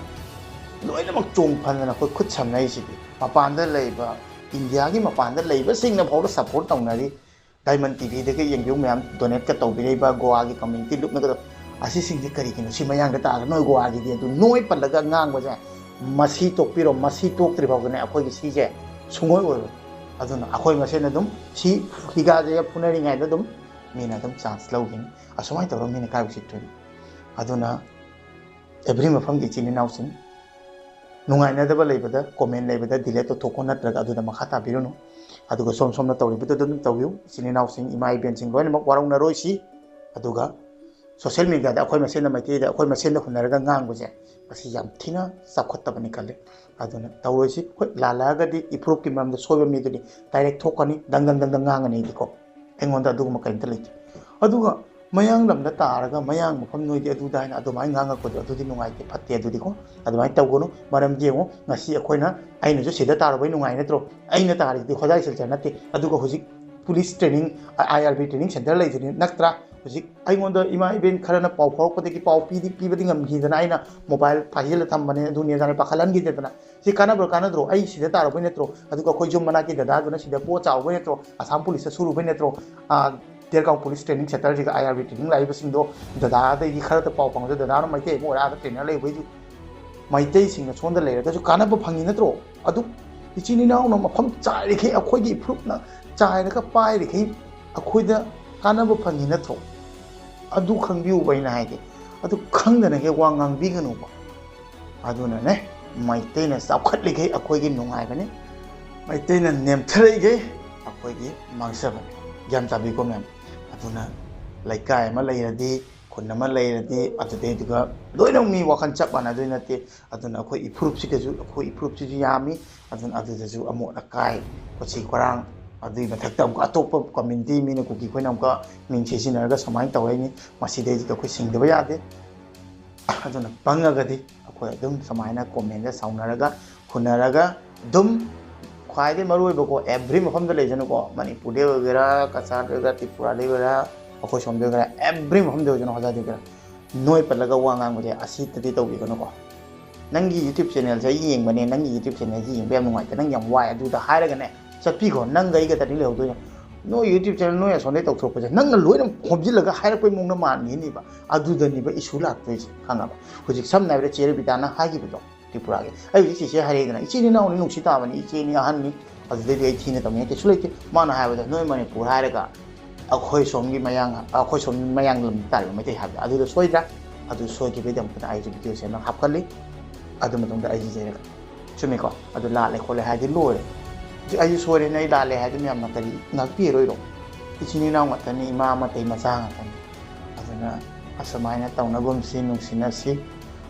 ꯂꯣꯏꯅꯃꯛ ꯆꯣꯡ ꯐꯟꯗꯅ ꯑꯩꯈꯣꯏ ꯈꯨꯠ ꯁꯝꯅꯔꯤꯁꯤꯗꯤ꯫ ꯃꯄꯥꯟꯗ ꯂꯩꯕ, ꯏꯟꯗꯤꯌꯥꯒꯤ ꯃꯄꯥꯟꯗ ꯂꯩꯕꯁꯤꯡꯅ ꯐꯥꯎꯕ ꯁꯞꯄꯣꯔꯠ ꯇꯧꯅꯔꯤ꯫ ꯗꯥꯏꯃꯟ ꯇꯤꯚꯤꯗꯒꯤ ꯌꯦꯡꯕꯤꯌꯨ ꯃꯌꯥꯝ, ꯗꯣꯅꯦꯠꯀ ꯇꯧꯕꯤꯔꯛꯏꯕ ꯒꯣꯋꯥꯒꯤ ꯀꯝꯃ꯭ꯌꯨꯅꯤꯇꯤ ꯂꯨꯞꯅꯒꯗꯕ ꯑꯁꯤꯁꯤꯡꯁꯦ ꯀꯔꯤꯒꯤꯅꯣ? ꯁꯤ ꯃꯌꯥꯡꯗ ꯇꯥꯔꯒ ꯅꯣꯏ ꯒꯣꯋꯥꯒꯤꯗꯤ ꯑꯗꯨ ꯅꯣꯏ ꯄꯜꯂꯒ ꯉꯥꯡꯕꯁꯦ ꯃꯁꯤ ꯇꯣꯛꯄꯤꯔꯣ, ꯃꯁꯤ ꯇꯣꯛꯇ꯭ꯔꯤ ꯐꯥꯎꯕꯅꯦ ꯑꯩꯈꯣꯏꯒꯤ ꯁꯤꯁꯦ ꯁꯨꯡꯑꯣꯏ ꯑꯣꯏꯔꯣꯏ꯫ ꯑꯗꯨꯅ ꯑꯩꯈꯣꯏ ꯃꯁꯦꯟ ꯑꯗꯨꯝ ꯁꯤ ꯍꯤꯒꯥꯁꯦ ꯐꯨꯅꯔꯤꯉꯩꯗ ꯑꯗꯨꯝ ꯃꯤꯅ ꯑꯗꯨꯝ ꯆꯥꯟꯁ ꯂꯧꯈꯤꯅꯤ꯫ ꯑꯁꯨꯃꯥꯏꯅ ꯇꯧꯔꯒ ꯃꯤꯅ ꯀꯥꯏꯕ ꯁꯤꯠꯇꯣꯏꯅꯤ꯫ ꯑꯗꯨꯅ ꯑꯦꯚ꯭ꯔꯤ ꯃꯐꯝꯒꯤ ꯏꯆꯤꯟ ꯏꯅꯥꯎꯁꯤꯡ, ꯅꯨꯡꯉꯥꯏꯅꯗꯕ ꯂꯩꯕꯗ, ꯀꯣꯃꯦꯟ ꯂꯩꯕꯗ ꯗꯤꯂꯦꯠ ꯇꯧꯊꯣꯛꯈꯣ, ꯅꯠꯇ꯭ꯔꯒ ꯑꯗꯨꯗ ꯃꯈꯥ ꯇꯥꯕꯤꯔꯨꯅꯨ꯫ ꯑꯗꯨꯒ ꯁꯣꯝ ꯁꯣꯝꯅ ꯇꯧꯔꯤꯕꯗꯨ ꯑꯗꯨꯝ ꯇꯧꯕꯤꯌꯨ꯫ ꯏꯆꯤꯟ ꯏꯅꯥꯎꯁꯤꯡ, ꯏꯃꯥ ꯏꯕꯦꯟꯁꯤꯡ ꯂꯣꯏꯅꯃꯛ ꯋꯥꯔꯧꯅꯔꯣꯏꯁꯤ꯫ ꯑꯗꯨꯒ ꯁꯣꯁꯦꯜ ꯃꯦꯗꯤꯌꯥꯗ ꯑꯩꯈꯣꯏ ꯃꯁꯦꯟꯗ, ꯃꯩꯇꯩꯗ ꯑꯩꯈꯣꯏ ꯃꯁꯦꯟꯗ ꯍꯨꯟꯅꯔꯒ ꯉꯥꯡꯕꯁꯦ, ꯃꯁꯤ ꯌꯥꯝ ꯊꯤꯅ ꯆꯥꯎꯈꯠꯇꯕꯅꯤ ꯈꯜꯂꯤ꯫ ꯑꯗꯨꯅ ꯇꯧꯔꯣꯏꯁꯤ꯫ ꯍꯣꯏ, ꯂꯥꯜꯂꯛꯑꯒꯗꯤ ꯏꯐꯨꯔꯨꯞꯀꯤ ꯃꯔꯝꯗ ꯁꯣꯏꯕ ꯃꯤꯗꯨꯗꯤ ꯗꯥꯏꯔꯦꯛ ꯊꯣꯛꯀꯅꯤ, ꯗꯪ ꯗꯪ ꯗꯪ ꯗꯪ ꯉꯥꯡꯒꯅꯤ ꯑꯩꯗꯤꯀꯣ꯫ ꯑꯩꯉꯣꯟꯗ ꯑꯗꯨꯒꯨꯝꯕ ꯀꯔꯤꯝꯇ ꯂꯩꯇꯦ꯫ ꯑꯗꯨꯒ ꯃꯌꯥꯡ ꯂꯝꯗ ꯇꯥꯔꯒ ꯃꯌꯥꯡ ꯃꯐꯝ ꯅꯣꯏꯗꯤ ꯑꯗꯨꯗ ꯍꯥꯏꯅ ꯑꯗꯨꯃꯥꯏꯅ ꯉꯥꯡꯉꯛꯄꯗꯣ ꯑꯗꯨꯗꯤ ꯅꯨꯡꯉꯥꯏꯇꯦ, ꯐꯠꯇꯦ ꯑꯗꯨꯗꯤꯀꯣ꯫ ꯑꯗꯨꯃꯥꯏꯅ ꯇꯧꯒꯅꯨ꯫ ꯃꯔꯝꯗꯤ ꯌꯦꯡꯉꯣ, ꯉꯁꯤ ꯑꯩꯈꯣꯏꯅ, ꯑꯩꯅꯁꯨ ꯁꯤꯗ ꯇꯥꯔꯨꯕꯩ ꯅꯨꯡꯉꯥꯏ ꯅꯠꯇ꯭ꯔꯣ? ꯑꯩꯅ ꯇꯥꯔꯤꯗꯤ ꯍꯣꯖꯥꯏ ꯁꯤꯜꯆꯔ ꯅꯠꯇꯦ꯫ ꯑꯗꯨꯒ ꯍꯧꯖꯤꯛ police training, IRB training centre ꯂꯩꯗꯨꯅꯤ ꯅꯠꯇ꯭ꯔꯥ? ꯍꯧꯖꯤꯛ ꯑꯩꯉꯣꯟꯗ ꯏꯃꯥ ꯏꯕꯦꯟ ꯈꯔꯅ ꯄꯥꯎ ꯐꯥꯎꯔꯛꯄꯗꯒꯤ ꯄꯥꯎ ꯄꯤꯗꯤ, ꯄꯤꯕꯗꯤ ꯉꯝꯈꯤꯗꯅ ꯑꯩꯅ ꯃꯣꯕꯥꯏꯜ ꯄꯥꯏꯁꯤꯜꯂ ꯊꯝꯕꯅꯦ, ꯑꯗꯨꯅꯦ ꯑꯗꯥꯅꯦ ꯄꯥꯈꯠꯍꯟꯈꯤꯗꯦꯗꯅ꯫ ꯁꯤ ꯀꯥꯟꯅꯕ꯭ꯔꯥ ꯀꯥꯟꯅꯗ꯭ꯔꯣ? ꯑꯩ ꯁꯤꯗ ꯇꯥꯔꯨꯕꯩ ꯅꯠꯇ꯭ꯔꯣ? ꯑꯗꯨꯒ ꯑꯩꯈꯣꯏ ꯌꯨꯝ ꯃꯅꯥꯛꯀꯤ ꯗꯗꯥꯗꯨꯅ ꯁꯤꯗ ꯄꯣꯠ ꯆꯥꯎꯕꯩ ꯅꯠꯇ꯭ꯔꯣ? ꯑꯁꯥꯝ ꯄꯨꯂꯤꯁꯇ ꯁꯨꯔꯨꯕꯩ ꯅꯠꯇ꯭ꯔꯣ? ꯑꯥ, ꯗꯦꯔꯒꯥꯎ ꯄꯨꯂꯤꯁ ꯇ꯭ꯔꯦꯅꯤꯡ ꯁꯦꯟꯇꯔꯁꯤꯒ IRB training ꯂꯥꯛꯏꯕꯁꯤꯡꯗꯣ ꯗꯗꯥꯗꯒꯤ ꯈꯔꯇ ꯄꯥꯎ ꯐꯪꯉꯒ ꯗꯗꯥꯅ ꯃꯩꯇꯩ ꯑꯃ ꯑꯣꯏꯔꯛꯑꯒ ꯇ꯭ꯔꯦꯅꯔ ꯂꯩꯕꯩꯗꯨ ꯃꯩꯇꯩꯁꯤꯡꯅ ꯁꯣꯝꯗ ꯂꯩꯔꯒꯁꯨ ꯀꯥꯟꯅꯕ ꯐꯪꯉꯤ ꯅꯠꯇ꯭ꯔꯣ? ꯑꯗꯨ ꯏꯆꯤꯟ ꯏꯅꯥꯎꯅ ꯃꯐꯝ ꯆꯥꯏꯔꯤꯈꯩ, ꯑꯩꯈꯣꯏꯒꯤ ꯏꯐꯨꯔꯨꯞꯅ ꯆꯥꯏꯔꯒ ꯄꯥꯏꯔꯤꯈꯩ ꯑꯩꯈꯣꯏꯗ ꯀꯥꯟꯅꯕ ꯐꯪꯉꯤ ꯅꯠꯇ꯭ꯔꯣ? ꯑꯗꯨ ꯈꯪꯕꯤꯌꯨꯕ ꯑꯩꯅ ꯍꯥꯏꯗꯤ꯫ ꯑꯗꯨ ꯈꯪꯗꯅ ꯍꯦꯛ ꯋꯥ ꯉꯥꯡꯕꯤꯒꯅꯨꯕ꯫ ꯑꯗꯨꯅꯅꯦ, ꯃꯩꯇꯩꯅ ꯆꯥꯎꯈꯠꯂꯤꯈꯩ ꯑꯩꯈꯣꯏꯒꯤ ꯅꯨꯡꯉꯥꯏꯕꯅꯤ, ꯃꯩꯇꯩꯅ ꯅꯦꯝꯊꯔꯛꯏꯈꯩ ꯑꯩꯈꯣꯏꯒꯤ ꯃꯥꯡꯖꯕꯅꯤ꯫ ꯒ꯭ꯌꯥꯟ ꯇꯥꯕꯤꯀꯣ ꯃꯌꯥꯝ? ꯑꯗꯨꯅ ꯂꯩꯀꯥꯏ ꯑꯃ ꯂꯩꯔꯗꯤ, ꯈꯨꯟ ꯑꯃ ꯂꯩꯔꯗꯤ, ꯑꯗꯨꯗꯩꯗꯨꯒ ꯂꯣꯏꯅꯃꯛ ꯃꯤ ꯋꯥꯈꯜ ꯆꯞ ꯃꯥꯟꯅꯗꯣꯏ ꯅꯠꯇꯦ꯫ ꯑꯗꯨꯅ ꯑꯩꯈꯣꯏ ꯏꯐꯨꯔꯨꯞꯁꯤꯒꯁꯨ, ꯑꯩꯈꯣꯏ ꯏꯐꯨꯔꯨꯞꯁꯤꯁꯨ ꯌꯥꯝꯃꯤ꯫ ꯑꯗꯨꯅ ꯑꯗꯨꯗꯁꯨ ꯑꯃꯣꯠ ꯑꯀꯥꯏ, ꯀꯣꯆꯤ ꯀꯣꯔꯥꯡ, ꯑꯗꯨꯒꯤ ꯃꯊꯛꯇ ꯑꯃꯨꯛꯀ ꯑꯇꯣꯞꯄ ꯀꯝꯃ꯭ꯌꯨꯅꯤꯇꯤ ꯃꯤꯅ ꯀꯨꯀꯤ ꯑꯩꯈꯣꯏꯅ ꯑꯃꯨꯛꯀ ꯃꯤꯡ ꯁꯤꯖꯤꯟꯅꯔꯒ ꯁꯨꯃꯥꯏꯅ ꯇꯧꯔꯛꯏꯅꯤ꯫ ꯃꯁꯤꯗꯩꯁꯤꯗ ꯑꯩꯈꯣꯏ ꯁꯤꯡꯗꯕ ꯌꯥꯗꯦ꯫ ꯑꯗꯨꯅ ꯄꯪꯉꯒꯗꯤ ꯑꯩꯈꯣꯏ ꯑꯗꯨꯝ ꯁꯨꯃꯥꯏꯅ ꯀꯣꯃꯦꯟꯗ ꯁꯥꯎꯅꯔꯒ, ꯍꯨꯟꯅꯔꯒ ꯑꯗꯨꯝ, ꯈ꯭ꯋꯥꯏꯗꯒꯤ ꯃꯔꯨ ꯑꯣꯏꯕꯀꯣ, ꯑꯦꯚ꯭ꯔꯤ ꯃꯐꯝꯗ ꯂꯩꯖꯅꯨꯀꯣ, ꯃꯅꯤꯄꯨꯔꯗꯩ ꯑꯣꯏꯒꯦꯔꯥ, ꯀꯆꯥꯔꯗꯩ ꯑꯣꯏꯒꯦꯔꯥ, ꯇ꯭ꯔꯤꯄꯨꯔꯥꯗꯩ ꯑꯣꯏꯒꯦꯔꯥ, ꯑꯩꯈꯣꯏ ꯁꯣꯝꯗ ꯑꯣꯏꯒꯦꯔꯥ, ꯑꯦꯚ꯭ꯔꯤ ꯃꯐꯝꯗ ꯑꯣꯏꯖꯅꯨ, ꯍꯣꯖꯥꯏꯗ ꯑꯣꯏꯒꯦꯔꯥ, ꯅꯣꯏ ꯄꯜꯂꯒ ꯋꯥ ꯉꯥꯡꯕꯁꯦ ꯑꯁꯤꯇꯗꯤ ꯇꯧꯕꯤꯒꯅꯨꯀꯣ꯫ ꯅꯪꯒꯤ YouTube channelꯁꯦ ꯑꯩ ꯌꯦꯡꯕꯅꯦ, ꯅꯪꯒꯤ YouTube channelꯁꯦ ꯌꯦꯡꯕ ꯌꯥꯝ ꯅꯨꯡꯉꯥꯏꯇꯦ, ꯅꯪ ꯌꯥꯝ ꯋꯥꯏ, ꯑꯗꯨꯗ ꯍꯥꯏꯔꯒꯅꯦ, ꯆꯠꯄꯤꯈꯣ, ꯅꯪꯒ ꯑꯩꯒꯗꯅꯤ ꯂꯩꯍꯧꯗꯣꯏꯅꯦ꯫ ꯅꯣꯏ YouTube channel ꯅꯣꯏ ꯑꯁꯣꯝꯗꯩ ꯇꯧꯊꯣꯔꯛꯄꯁꯦ ꯅꯪꯅ ꯂꯣꯏꯅ ꯈꯣꯝꯖꯤꯜꯂꯒ ꯍꯥꯏꯔꯛꯄꯩ ꯃꯑꯣꯡꯗ ꯃꯥꯟꯈꯤꯅꯤꯕ꯫ ꯑꯗꯨꯗꯅꯤꯕ issue ꯂꯥꯛꯇꯣꯏꯁꯦ, ꯈꯪꯉꯕ? ꯍꯧꯖꯤꯛ ꯁꯝꯅ ꯍꯥꯏꯔꯕꯗ ꯆꯦ ꯔꯕꯤꯇꯥꯅ ꯍꯥꯏꯈꯤꯕꯗꯣ, ꯇ꯭ꯔꯤꯄꯨꯔꯥꯒꯤ, ꯑꯩ ꯍꯧꯖꯤꯛ ꯆꯦꯆꯦ ꯍꯥꯏꯔꯛꯏꯗꯅ, ꯏꯆꯤꯟ ꯏꯅꯥꯎꯅꯤ, ꯅꯨꯡꯁꯤ ꯇꯥꯕꯅꯤ, ꯏꯆꯦꯅꯤ, ꯑꯍꯟꯅꯤ, ꯑꯗꯨꯗꯩꯗꯤ ꯑꯩ ꯊꯤꯅ ꯇꯧꯅꯤꯡꯉꯥꯏ ꯀꯩꯁꯨ ꯂꯩꯇꯦ꯫ ꯃꯥꯅ ꯍꯥꯏꯕꯗ ꯅꯣꯏ ꯃꯅꯤꯄꯨꯔ ꯍꯥꯏꯔꯒ ꯑꯩꯈꯣꯏ ꯁꯣꯝꯒꯤ ꯃꯌꯥꯡ, ꯑꯩꯈꯣꯏ ꯁꯣꯝ ꯃꯌꯥꯡ ꯂꯝꯗ ꯇꯥꯔꯤꯕ ꯃꯩꯇꯩ ꯍꯥꯏꯕꯗꯣ ꯑꯗꯨꯗ ꯁꯣꯏꯗ꯭ꯔꯥ? ꯑꯗꯨ ꯁꯣꯏꯈꯤꯕꯩꯗꯃꯛꯇ ꯑꯩꯁꯦ video ꯁꯦꯝꯅ ꯍꯥꯞꯀꯠꯂꯤ꯫ ꯑꯗꯨ ꯃꯇꯨꯡꯗ ꯑꯩꯁꯦ ꯆꯩꯔꯛꯀꯅꯤ꯫ ꯆꯨꯝꯃꯤꯀꯣ? ꯑꯗꯨ ꯂꯥꯜꯂꯦ ꯈꯣꯠꯂꯦ ꯍꯥꯏꯗꯤ ꯂꯣꯏꯔꯦ꯫ ꯍꯧꯖꯤꯛ ꯑꯩꯁꯦ ꯁꯣꯏꯔꯦꯅ ꯑꯩ ꯂꯥꯜꯂꯦ ꯍꯥꯏꯗꯤ ꯃꯌꯥꯝꯅ ꯀꯔꯤ ꯉꯥꯛꯄꯤꯔꯣꯏꯗꯣ? ꯏꯆꯤꯟ ꯏꯅꯥꯎ ꯉꯥꯛꯇꯅꯤ, ꯏꯃꯥ ꯑꯃꯇꯩ ꯃꯆꯥ ꯉꯥꯛꯇꯅꯤ꯫ ꯑꯗꯨꯅ ꯑꯁꯨꯃꯥꯏꯅ ꯇꯧꯅꯒꯨꯝꯁꯤ, ꯅꯨꯡꯁꯤꯅꯁꯤ꯫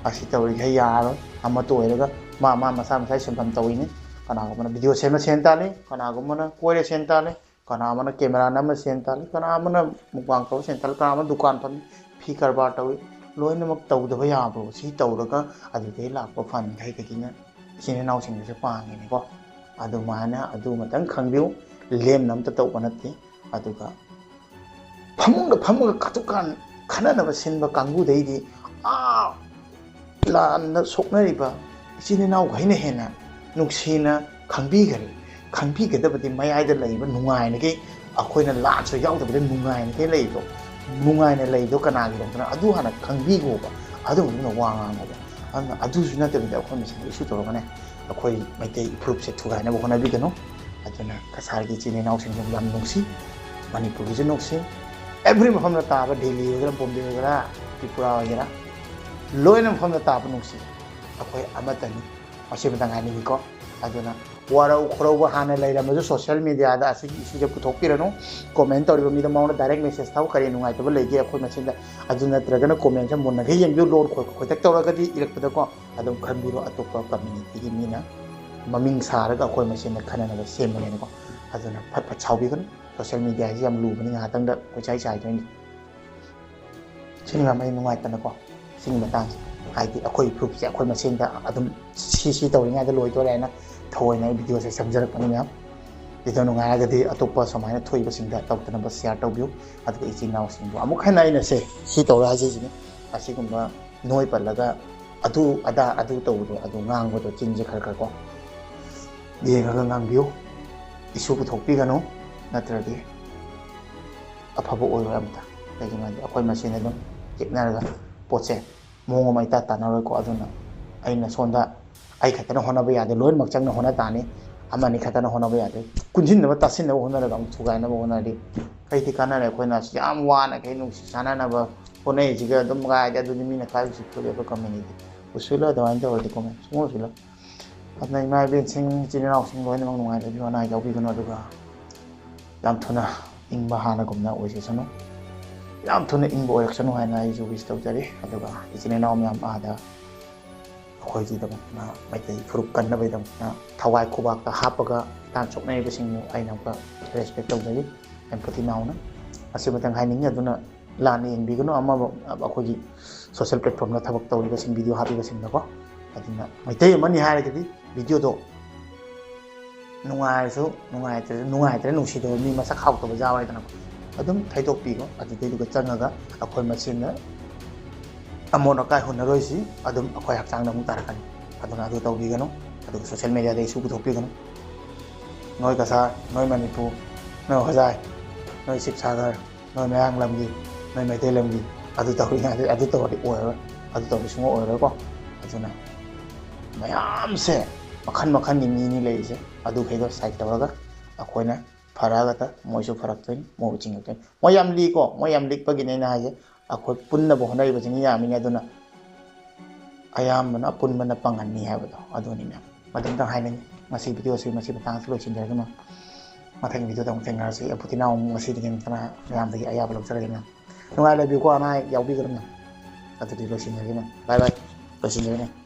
ꯑꯁꯤ ꯇꯧꯔꯤꯈꯩ ꯌꯥꯔꯣꯏ꯫ ꯑꯃꯠꯇ ꯑꯣꯏꯔꯒ ꯃꯥ ꯃꯥ ꯃꯁꯥ ꯃꯁꯥꯒꯤ ꯁꯤꯟꯐꯝ ꯇꯧꯏꯅꯤ꯫ ꯀꯅꯥꯒꯨꯝꯕꯅ video ꯁꯦꯝꯕ ꯁꯦꯟ ꯇꯥꯜꯂꯤ, ꯀꯅꯥꯒꯨꯝꯕꯅ ꯀꯣꯏꯔ ꯁꯦꯟ ꯇꯥꯜꯂꯤ, ꯀꯅꯥ ꯑꯃꯅ camera ꯅꯝꯃ ꯁꯦꯟ ꯇꯥꯜꯂꯤ, ꯀꯅꯥ ꯑꯃꯅ mukbang ꯇꯧꯔ ꯁꯦꯟ ꯇꯥꯜꯂꯤ, ꯀꯅꯥ ꯑꯃꯅ ꯗꯨꯀꯥꯟ ꯐꯝꯃꯤ, ꯐꯤ ꯀꯔꯕꯥꯔ ꯇꯧꯏ꯫ ꯂꯣꯏꯅꯃꯛ ꯇꯧꯗꯕ ꯌꯥꯕ꯭ꯔꯣ? ꯁꯤ ꯇꯧꯔꯒ ꯑꯗꯨꯗꯩ ꯂꯥꯛꯄ fund ꯈꯩꯗꯒꯤꯅ ꯏꯆꯤꯟ ꯏꯅꯥꯎꯁꯤꯡꯗꯨꯁꯨ ꯄꯥꯡꯉꯤꯅꯤꯀꯣ꯫ ꯑꯗꯨꯃꯥꯏꯅ ꯑꯗꯨꯃꯇꯪ ꯈꯪꯕꯤꯌꯨ꯫ ꯂꯦꯝꯅ ꯑꯝꯇ ꯇꯧꯕ ꯅꯠꯇꯦ꯫ ꯑꯗꯨꯒ ꯐꯃꯨꯡꯗ ꯐꯝꯃꯒ ꯀꯥꯇꯨ ꯀꯥꯔꯟ ꯈꯟꯅꯅꯕ ꯁꯤꯟꯕ ꯀꯥꯡꯕꯨꯗꯩꯗꯤ ꯑꯥ ꯂꯥꯟꯗ ꯁꯣꯛꯅꯔꯤꯕ ꯏꯆꯤꯟ ꯏꯅꯥꯎꯈꯩꯅ ꯍꯦꯟꯅ ꯅꯨꯡꯁꯤꯅ ꯈꯪꯕꯤꯒꯅꯤ꯫ ꯈꯪꯕꯤꯒꯗꯕꯗꯤ ꯃꯌꯥꯏꯗ ꯂꯩꯔꯤꯕ ꯅꯨꯡꯉꯥꯏꯅꯈꯩ, ꯑꯩꯈꯣꯏꯅ ꯂꯥꯟꯁꯨ ꯌꯥꯎꯗꯕꯤꯗ ꯅꯨꯡꯉꯥꯏꯅꯈꯩ ꯂꯩꯔꯤꯗꯣ, ꯅꯨꯡꯉꯥꯏꯅ ꯂꯩꯔꯤꯗꯣ ꯀꯅꯥꯒꯤꯗꯃꯛꯇꯅꯣ? ꯑꯗꯨ ꯍꯥꯟꯅ ꯈꯪꯕꯤꯈꯣꯕ, ꯑꯗꯨ ꯃꯇꯨꯡꯗ ꯋꯥ ꯉꯥꯡꯉꯣꯕ꯫ ꯑꯗꯨꯅ ꯑꯗꯨꯁꯨ ꯅꯠꯇꯕꯤꯗ ꯑꯩꯈꯣꯏ ꯃꯁꯦꯟ issue ꯇꯧꯔꯒꯅꯦ, ꯑꯩꯈꯣꯏ ꯃꯩꯇꯩ ꯏꯐꯨꯔꯨꯞꯁꯦ ꯊꯨꯒꯥꯏꯅꯕ ꯍꯣꯠꯅꯕꯤꯒꯅꯨ꯫ ꯑꯗꯨꯅ ꯀꯁꯥꯔꯒꯤ ꯏꯆꯤꯟ ꯏꯅꯥꯎꯁꯤꯡꯁꯨ ꯌꯥꯝ ꯅꯨꯡꯁꯤ, ꯃꯅꯤꯄꯨꯔꯒꯤꯁꯨ ꯅꯨꯡꯁꯤ, every ꯃꯐꯝꯗ ꯇꯥꯕ, ꯗꯦꯜꯂꯤ ꯑꯣꯏꯒꯦꯔꯥ, ꯕꯣꯝꯕꯦ ꯑꯣꯏꯒꯦꯔꯥ, ꯇ꯭ꯔꯤꯄꯨꯔꯥ ꯑꯣꯏꯒꯦꯔꯥ, ꯂꯣꯏꯅ ꯃꯐꯝꯗ ꯇꯥꯕ ꯅꯨꯡꯁꯤ꯫ ꯑꯩꯈꯣꯏ ꯑꯃꯠꯇꯅꯤ, ꯃꯁꯤꯃꯇꯪ ꯍꯥꯏꯅꯤꯡꯉꯤꯀꯣ꯫ ꯑꯗꯨꯅ ꯋꯥꯔꯧ ꯈꯣꯔꯧꯕ ꯍꯥꯟꯅ ꯂꯩꯔꯝꯃꯁꯨ social mediaꯗ ꯑꯁꯤꯒꯤ issueꯁꯦ ꯄꯨꯊꯣꯛꯄꯤꯔꯅꯨ꯫ Comment ꯇꯧꯔꯤꯕ ꯃꯤꯗ ꯃꯉꯣꯟꯗ direct message ꯊꯥꯎ, ꯀꯔꯤ ꯅꯨꯡꯉꯥꯏꯇꯕ ꯂꯩꯒꯦ ꯑꯩꯈꯣꯏ ꯃꯁꯦꯟꯗ꯫ ꯑꯗꯨ ꯅꯠꯇ꯭ꯔꯒꯅ commentꯁꯦ ꯃꯨꯟꯅꯒ ꯌꯦꯡꯕꯤꯌꯨ, ꯂꯣꯟ ꯈꯣꯏ ꯈꯣꯏꯇꯛ ꯇꯧꯔꯒꯗꯤ ꯏꯔꯛꯄꯗꯀꯣ꯫ ꯑꯗꯨꯝ ꯈꯟꯕꯤꯔꯣ, ꯑꯇꯣꯞꯄ communityꯒꯤ ꯃꯤꯅ ꯃꯃꯤꯡ ꯁꯥꯔꯒ ꯑꯩꯈꯣꯏ ꯃꯁꯦꯟꯗ ꯈꯟꯅꯅꯕ ꯁꯦꯝꯕꯅꯦꯅꯀꯣ꯫ ꯑꯗꯨꯅ ꯐꯠ ꯐꯠ ꯁꯥꯎꯕꯤꯒꯅꯨ꯫ Social mediaꯁꯤ ꯌꯥꯝ ꯂꯨꯕꯅꯤ, ꯉꯥꯏꯍꯥꯛꯇꯪꯗ ꯀꯣꯏꯆꯥꯏ ꯆꯥꯏꯗꯣꯏꯅꯤ꯫ ꯁꯤꯅꯤ ꯃꯌꯥꯝ ꯑꯩ ꯅꯨꯡꯉꯥꯏꯇꯅꯀꯣ, ꯁꯤꯒꯤ ꯃꯇꯥꯡꯁꯦ, ꯍꯥꯏꯗꯤ ꯑꯩꯈꯣꯏ ꯏꯐꯨꯔꯨꯞꯁꯦ ꯑꯩꯈꯣꯏ ꯃꯁꯦꯟꯗ ꯑꯗꯨꯝ ꯁꯤ ꯁꯤ ꯇꯧꯔꯤꯉꯩꯗ ꯂꯣꯏꯗꯣꯔꯦ ꯍꯥꯏꯅ ꯊꯑꯣꯏꯅ ꯑꯩ videoꯁꯦ ꯁꯦꯝꯖꯔꯛꯄꯅꯤ ꯃꯌꯥꯝ꯫ Video ꯅꯨꯡꯉꯥꯏꯔꯒꯗꯤ ꯑꯇꯣꯞꯄ ꯁꯨꯃꯥꯏꯅ ꯊꯣꯛꯏꯕꯁꯤꯡꯗ ꯇꯧꯗꯅꯕ share ꯇꯧꯕꯤꯌꯨ꯫ ꯑꯗꯨꯒ ꯏꯆꯤꯟ ꯏꯅꯥꯎꯁꯤꯡꯕꯨ ꯑꯃꯨꯛ ꯍꯟꯅ ꯑꯩꯅ ꯁꯦ ꯁꯤ ꯇꯧꯔꯦ ꯍꯥꯏꯖꯔꯤꯁꯤꯅꯤ, ꯑꯁꯤꯒꯨꯝꯕ ꯅꯣꯏ ꯄꯜꯂꯒ ꯑꯗꯨ ꯑꯗꯥ ꯑꯗꯨ ꯇꯧꯕꯗꯣ, ꯑꯗꯨ ꯉꯥꯡꯕꯗꯣ, ꯆꯤꯟꯁꯦ ꯈꯔ ꯈꯔ ꯀꯣ ꯌꯦꯡꯉꯒ ꯉꯥꯡꯕꯤꯌꯨ꯫ ꯏꯁꯨ ꯄꯨꯊꯣꯛꯄꯤꯒꯅꯨ, ꯅꯠꯇ꯭ꯔꯗꯤ ꯑꯐꯕ ꯑꯣꯏꯔꯣꯏ ꯑꯝꯇ꯫ ꯀꯩꯒꯤꯅꯣ ꯍꯥꯏꯗꯤ ꯑꯩꯈꯣꯏ ꯃꯁꯦꯟ ꯑꯗꯨꯝ ꯌꯦꯛꯅꯔꯒ ꯄꯣꯠꯁꯦ ꯃꯑꯣꯡ ꯑꯃ ꯏꯇꯥ ꯇꯥꯟꯅꯔꯣꯏꯀꯣ꯫ ꯑꯗꯨꯅ ꯑꯩꯅ ꯁꯣꯝꯗ ꯑꯩ ꯈꯛꯇꯅ ꯍꯣꯠꯅꯕ ꯌꯥꯗꯦ, ꯂꯣꯏꯅꯃꯛ ꯆꯪꯅ ꯍꯣꯠꯅ ꯇꯥꯅꯤ꯫ ꯑꯃꯅꯤ ꯈꯛꯇꯅ ꯍꯣꯠꯅꯕ ꯌꯥꯗꯦ꯫ ꯀꯨꯟꯁꯤꯟꯅꯕ ꯇꯥꯁꯤꯟꯅꯕ ꯍꯣꯠꯅꯔꯒ ꯑꯃꯨꯛ ꯊꯨꯒꯥꯏꯅꯕ ꯍꯣꯠꯅꯔꯗꯤ ꯀꯩꯗꯤ ꯀꯥꯟꯅꯔꯦ? ꯑꯩꯈꯣꯏꯅ ꯑꯁꯨꯛ ꯌꯥꯝ ꯋꯥꯅ ꯀꯩ ꯅꯨꯡꯁꯤ ꯆꯥꯟꯅꯅꯕ ꯍꯣꯠꯅꯩꯁꯤꯒ ꯑꯗꯨꯝ ꯀꯥꯏꯗꯤ ꯑꯗꯨꯗꯤ ꯃꯤꯅ ꯀꯥꯏꯕꯁꯤ ꯐꯨꯔꯦ ꯑꯩꯈꯣꯏ ꯀꯝꯄꯅꯤꯗꯤ꯫ ꯎꯁꯤꯜꯂꯣ ꯑꯗꯨꯃꯥꯏꯅ ꯇꯧꯔꯗꯤ ꯀꯣꯃꯦꯟ ꯁꯨꯡꯎ ꯎꯁꯤꯜꯂꯣ꯫ ꯑꯗꯨꯅ ꯏꯃꯥ ꯏꯕꯦꯟꯁꯤꯡ, ꯏꯆꯤꯜ ꯏꯅꯥꯎꯁꯤꯡ ꯂꯣꯏꯅꯃꯛ ꯅꯨꯡꯉꯥꯏꯕ ꯐꯤꯕꯝ ꯑꯅꯥ ꯌꯥꯎꯕꯤꯒꯅꯨ꯫ ꯑꯗꯨꯒ ꯌꯥꯝ ꯊꯨꯅ ꯏꯪꯕ ꯍꯥꯟꯅꯒꯨꯝꯅ ꯑꯣꯏꯖꯁꯅꯨ, ꯌꯥꯝ ꯊꯨꯅ ꯏꯪꯕ ꯑꯣꯏꯔꯛꯁꯅꯨ ꯍꯥꯏꯅ ꯑꯩꯁꯨ ꯋꯤꯁ ꯇꯧꯖꯔꯤ꯫ ꯑꯗꯨꯒ ꯏꯆꯤꯜ ꯏꯅꯥꯎ ꯃꯌꯥꯝ ꯑꯥꯗ ꯑꯩꯈꯣꯏꯒꯤꯗꯃꯛꯇ, ꯃꯩꯇꯩ ꯐꯨꯔꯨꯞ ꯀꯟꯅꯕꯒꯤꯗꯃꯛꯇ ꯊꯋꯥꯏ ꯈꯨꯕꯥꯛꯇ ꯍꯥꯞꯄꯒ ꯍꯤꯇꯥꯟ ꯁꯣꯛꯅꯔꯤꯕꯁꯤꯡꯕꯨ ꯑꯩꯅ ꯑꯃꯨꯛꯀ ꯔꯦꯁꯄꯦꯛ ꯇꯧꯖꯔꯤ꯫ ꯑꯩꯅ ꯐꯨꯇꯤ ꯅꯥꯎꯅ ꯑꯁꯤ ꯃꯇꯪ ꯍꯥꯏꯅꯤꯡꯉꯤ꯫ ꯑꯗꯨꯅ ꯂꯥꯟꯅ ꯌꯦꯡꯕꯤꯒꯅꯨ꯫ ꯑꯃ ꯑꯩꯈꯣꯏꯒꯤ ꯁꯣꯁꯦꯜ ꯄ꯭ꯂꯦꯠꯐꯣꯝꯗ ꯊꯕꯛ ꯇꯧꯔꯤꯕꯁꯤꯡ, ꯚꯤꯗꯤꯑꯣ ꯍꯥꯞꯄꯤꯕꯁꯤꯡꯗꯀꯣ, ꯑꯗꯨꯅ ꯃꯩꯇꯩ ꯑꯃꯅꯤ ꯍꯥꯏꯔꯒꯗꯤ ꯚꯤꯗꯤꯑꯣꯗꯣ ꯅꯨꯡꯉꯥꯏꯔꯁꯨ ꯅꯨꯡꯉꯥꯏꯇ꯭ꯔꯁꯨ, ꯅꯨꯡꯉꯥꯏꯇ꯭ꯔꯦ ꯅꯨꯡꯁꯤꯗꯕ ꯃꯤ ꯃꯁꯛ ꯍꯥꯎꯇꯕ ꯌꯥꯎꯔꯦꯗꯅꯀꯣ, ꯑꯗꯨꯝ ꯊꯩꯗꯣꯛꯄꯤꯈꯣ꯫ ꯑꯗꯨꯗꯩꯗꯨꯒ ꯆꯪꯉꯒ ꯑꯩꯈꯣꯏ ꯃꯁꯦꯟꯅ ꯑꯃꯣꯠ ꯑꯀꯥꯏ ꯍꯨꯟꯅꯔꯣꯏꯁꯤ, ꯑꯗꯨꯝ ꯑꯩꯈꯣꯏ ꯍꯛꯆꯥꯡꯗ ꯑꯃꯨꯛ ꯇꯥꯔꯛꯀꯅꯤ꯫ ꯑꯗꯨꯅ ꯑꯗꯨ ꯇꯧꯕꯤꯒꯅꯨ꯫ ꯑꯗꯨꯒ ꯁꯣꯁꯦꯜ ꯃꯦꯗꯤꯌꯥꯗ ꯏꯁꯨ ꯄꯨꯊꯣꯛꯄꯤꯒꯅꯨ꯫ ꯅꯣꯏ ꯀꯁꯥꯔ, ꯅꯣꯏ ꯃꯅꯤꯄꯨꯔ, ꯅꯣꯏ ꯍꯣꯖꯥꯏ, ꯅꯣꯏ ꯁꯤꯕꯁꯥꯒꯔ, ꯅꯣꯏ ꯃꯌꯥꯡ ꯂꯝꯒꯤ, ꯅꯣꯏ ꯃꯩꯇꯩ ꯂꯝꯒꯤ ꯑꯗꯨ ꯇꯧꯔꯤꯉꯩꯗ, ꯑꯗꯨ ꯇꯧꯔꯗꯤ ꯑꯣꯏꯔꯔꯣꯏ꯫ ꯑꯗꯨ ꯇꯧꯔꯗꯤ ꯁꯨꯡꯑꯣꯏ ꯑꯣꯏꯔꯣꯏꯀꯣ꯫ ꯑꯗꯨꯅ ꯃꯌꯥꯝꯁꯦ ꯃꯈꯜ ꯃꯈꯜꯒꯤ ꯃꯤꯅꯤ ꯂꯩꯔꯤꯁꯦ꯫ ꯑꯗꯨꯈꯩꯗꯣ ꯁꯥꯏꯠ ꯇꯧꯔꯒ ꯑꯩꯈꯣꯏꯅ ꯐꯔꯛꯑꯒ ꯃꯣꯏꯁꯨ ꯐꯔꯛꯇꯣꯏꯅꯤ, ꯃꯣꯏꯕꯨ ꯆꯤꯡꯉꯛꯇꯣꯏꯅꯤ꯫ ꯃꯣꯏ ꯌꯥꯝ ꯂꯤꯀꯣ, ꯃꯣꯏ ꯌꯥꯝ ꯂꯤꯛꯄꯒꯤꯅꯦ ꯑꯩꯅ ꯍꯥꯏꯁꯦ꯫ ꯑꯩꯈꯣꯏ ꯄꯨꯟꯅꯕ ꯍꯣꯠꯅꯔꯤꯕꯁꯤꯅ ꯌꯥꯝꯃꯤꯅꯦ꯫ ꯑꯗꯨꯅ ꯑꯌꯥꯝꯕꯅ ꯑꯄꯨꯟꯕꯅ ꯄꯥꯡꯒꯟꯅꯤ ꯍꯥꯏꯕꯗꯣ ꯑꯗꯨꯅꯤꯅꯦ꯫ ꯃꯗꯨꯝꯇꯪ ꯍꯥꯏꯅꯤꯡꯉꯤ꯫ ꯉꯁꯤ ꯚꯤꯗꯤꯑꯣꯁꯤ ꯃꯁꯤ ꯃꯇꯥꯡꯁꯤ ꯂꯣꯏꯁꯤꯟꯖꯔꯒꯦ ꯃꯌꯥꯝ꯫ ꯃꯊꯪꯒꯤ ꯚꯤꯗꯤꯑꯣꯗ ꯑꯃꯨꯛ ꯊꯦꯡꯅꯔꯁꯤ꯫ ꯑꯩ ꯄꯨꯊꯤ ꯅꯥꯎ ꯑꯃꯨꯛ ꯉꯁꯤꯗꯒꯤ ꯅꯠꯇꯅ ꯃꯌꯥꯝꯗꯒꯤ ꯑꯌꯥꯕ ꯂꯧꯖꯔꯒꯦ ꯃꯌꯥꯝ꯫ ꯅꯨꯡꯉꯥꯏ ꯂꯩꯕꯤꯌꯨꯀꯣ, ꯑꯅꯥ ꯑꯌꯦꯛ ꯌꯥꯎꯕꯤꯒꯅꯨ ꯃꯌꯥꯝ꯫ ꯑꯗꯨꯗꯤ ꯂꯣꯏꯁꯤꯟꯖꯔꯒꯦ ꯃꯌꯥꯝ꯫ ꯕꯥꯏ ꯕꯥꯏ꯫ ꯂꯣꯏꯁꯤꯟꯖꯔꯒꯦ ꯃꯌꯥꯝ꯫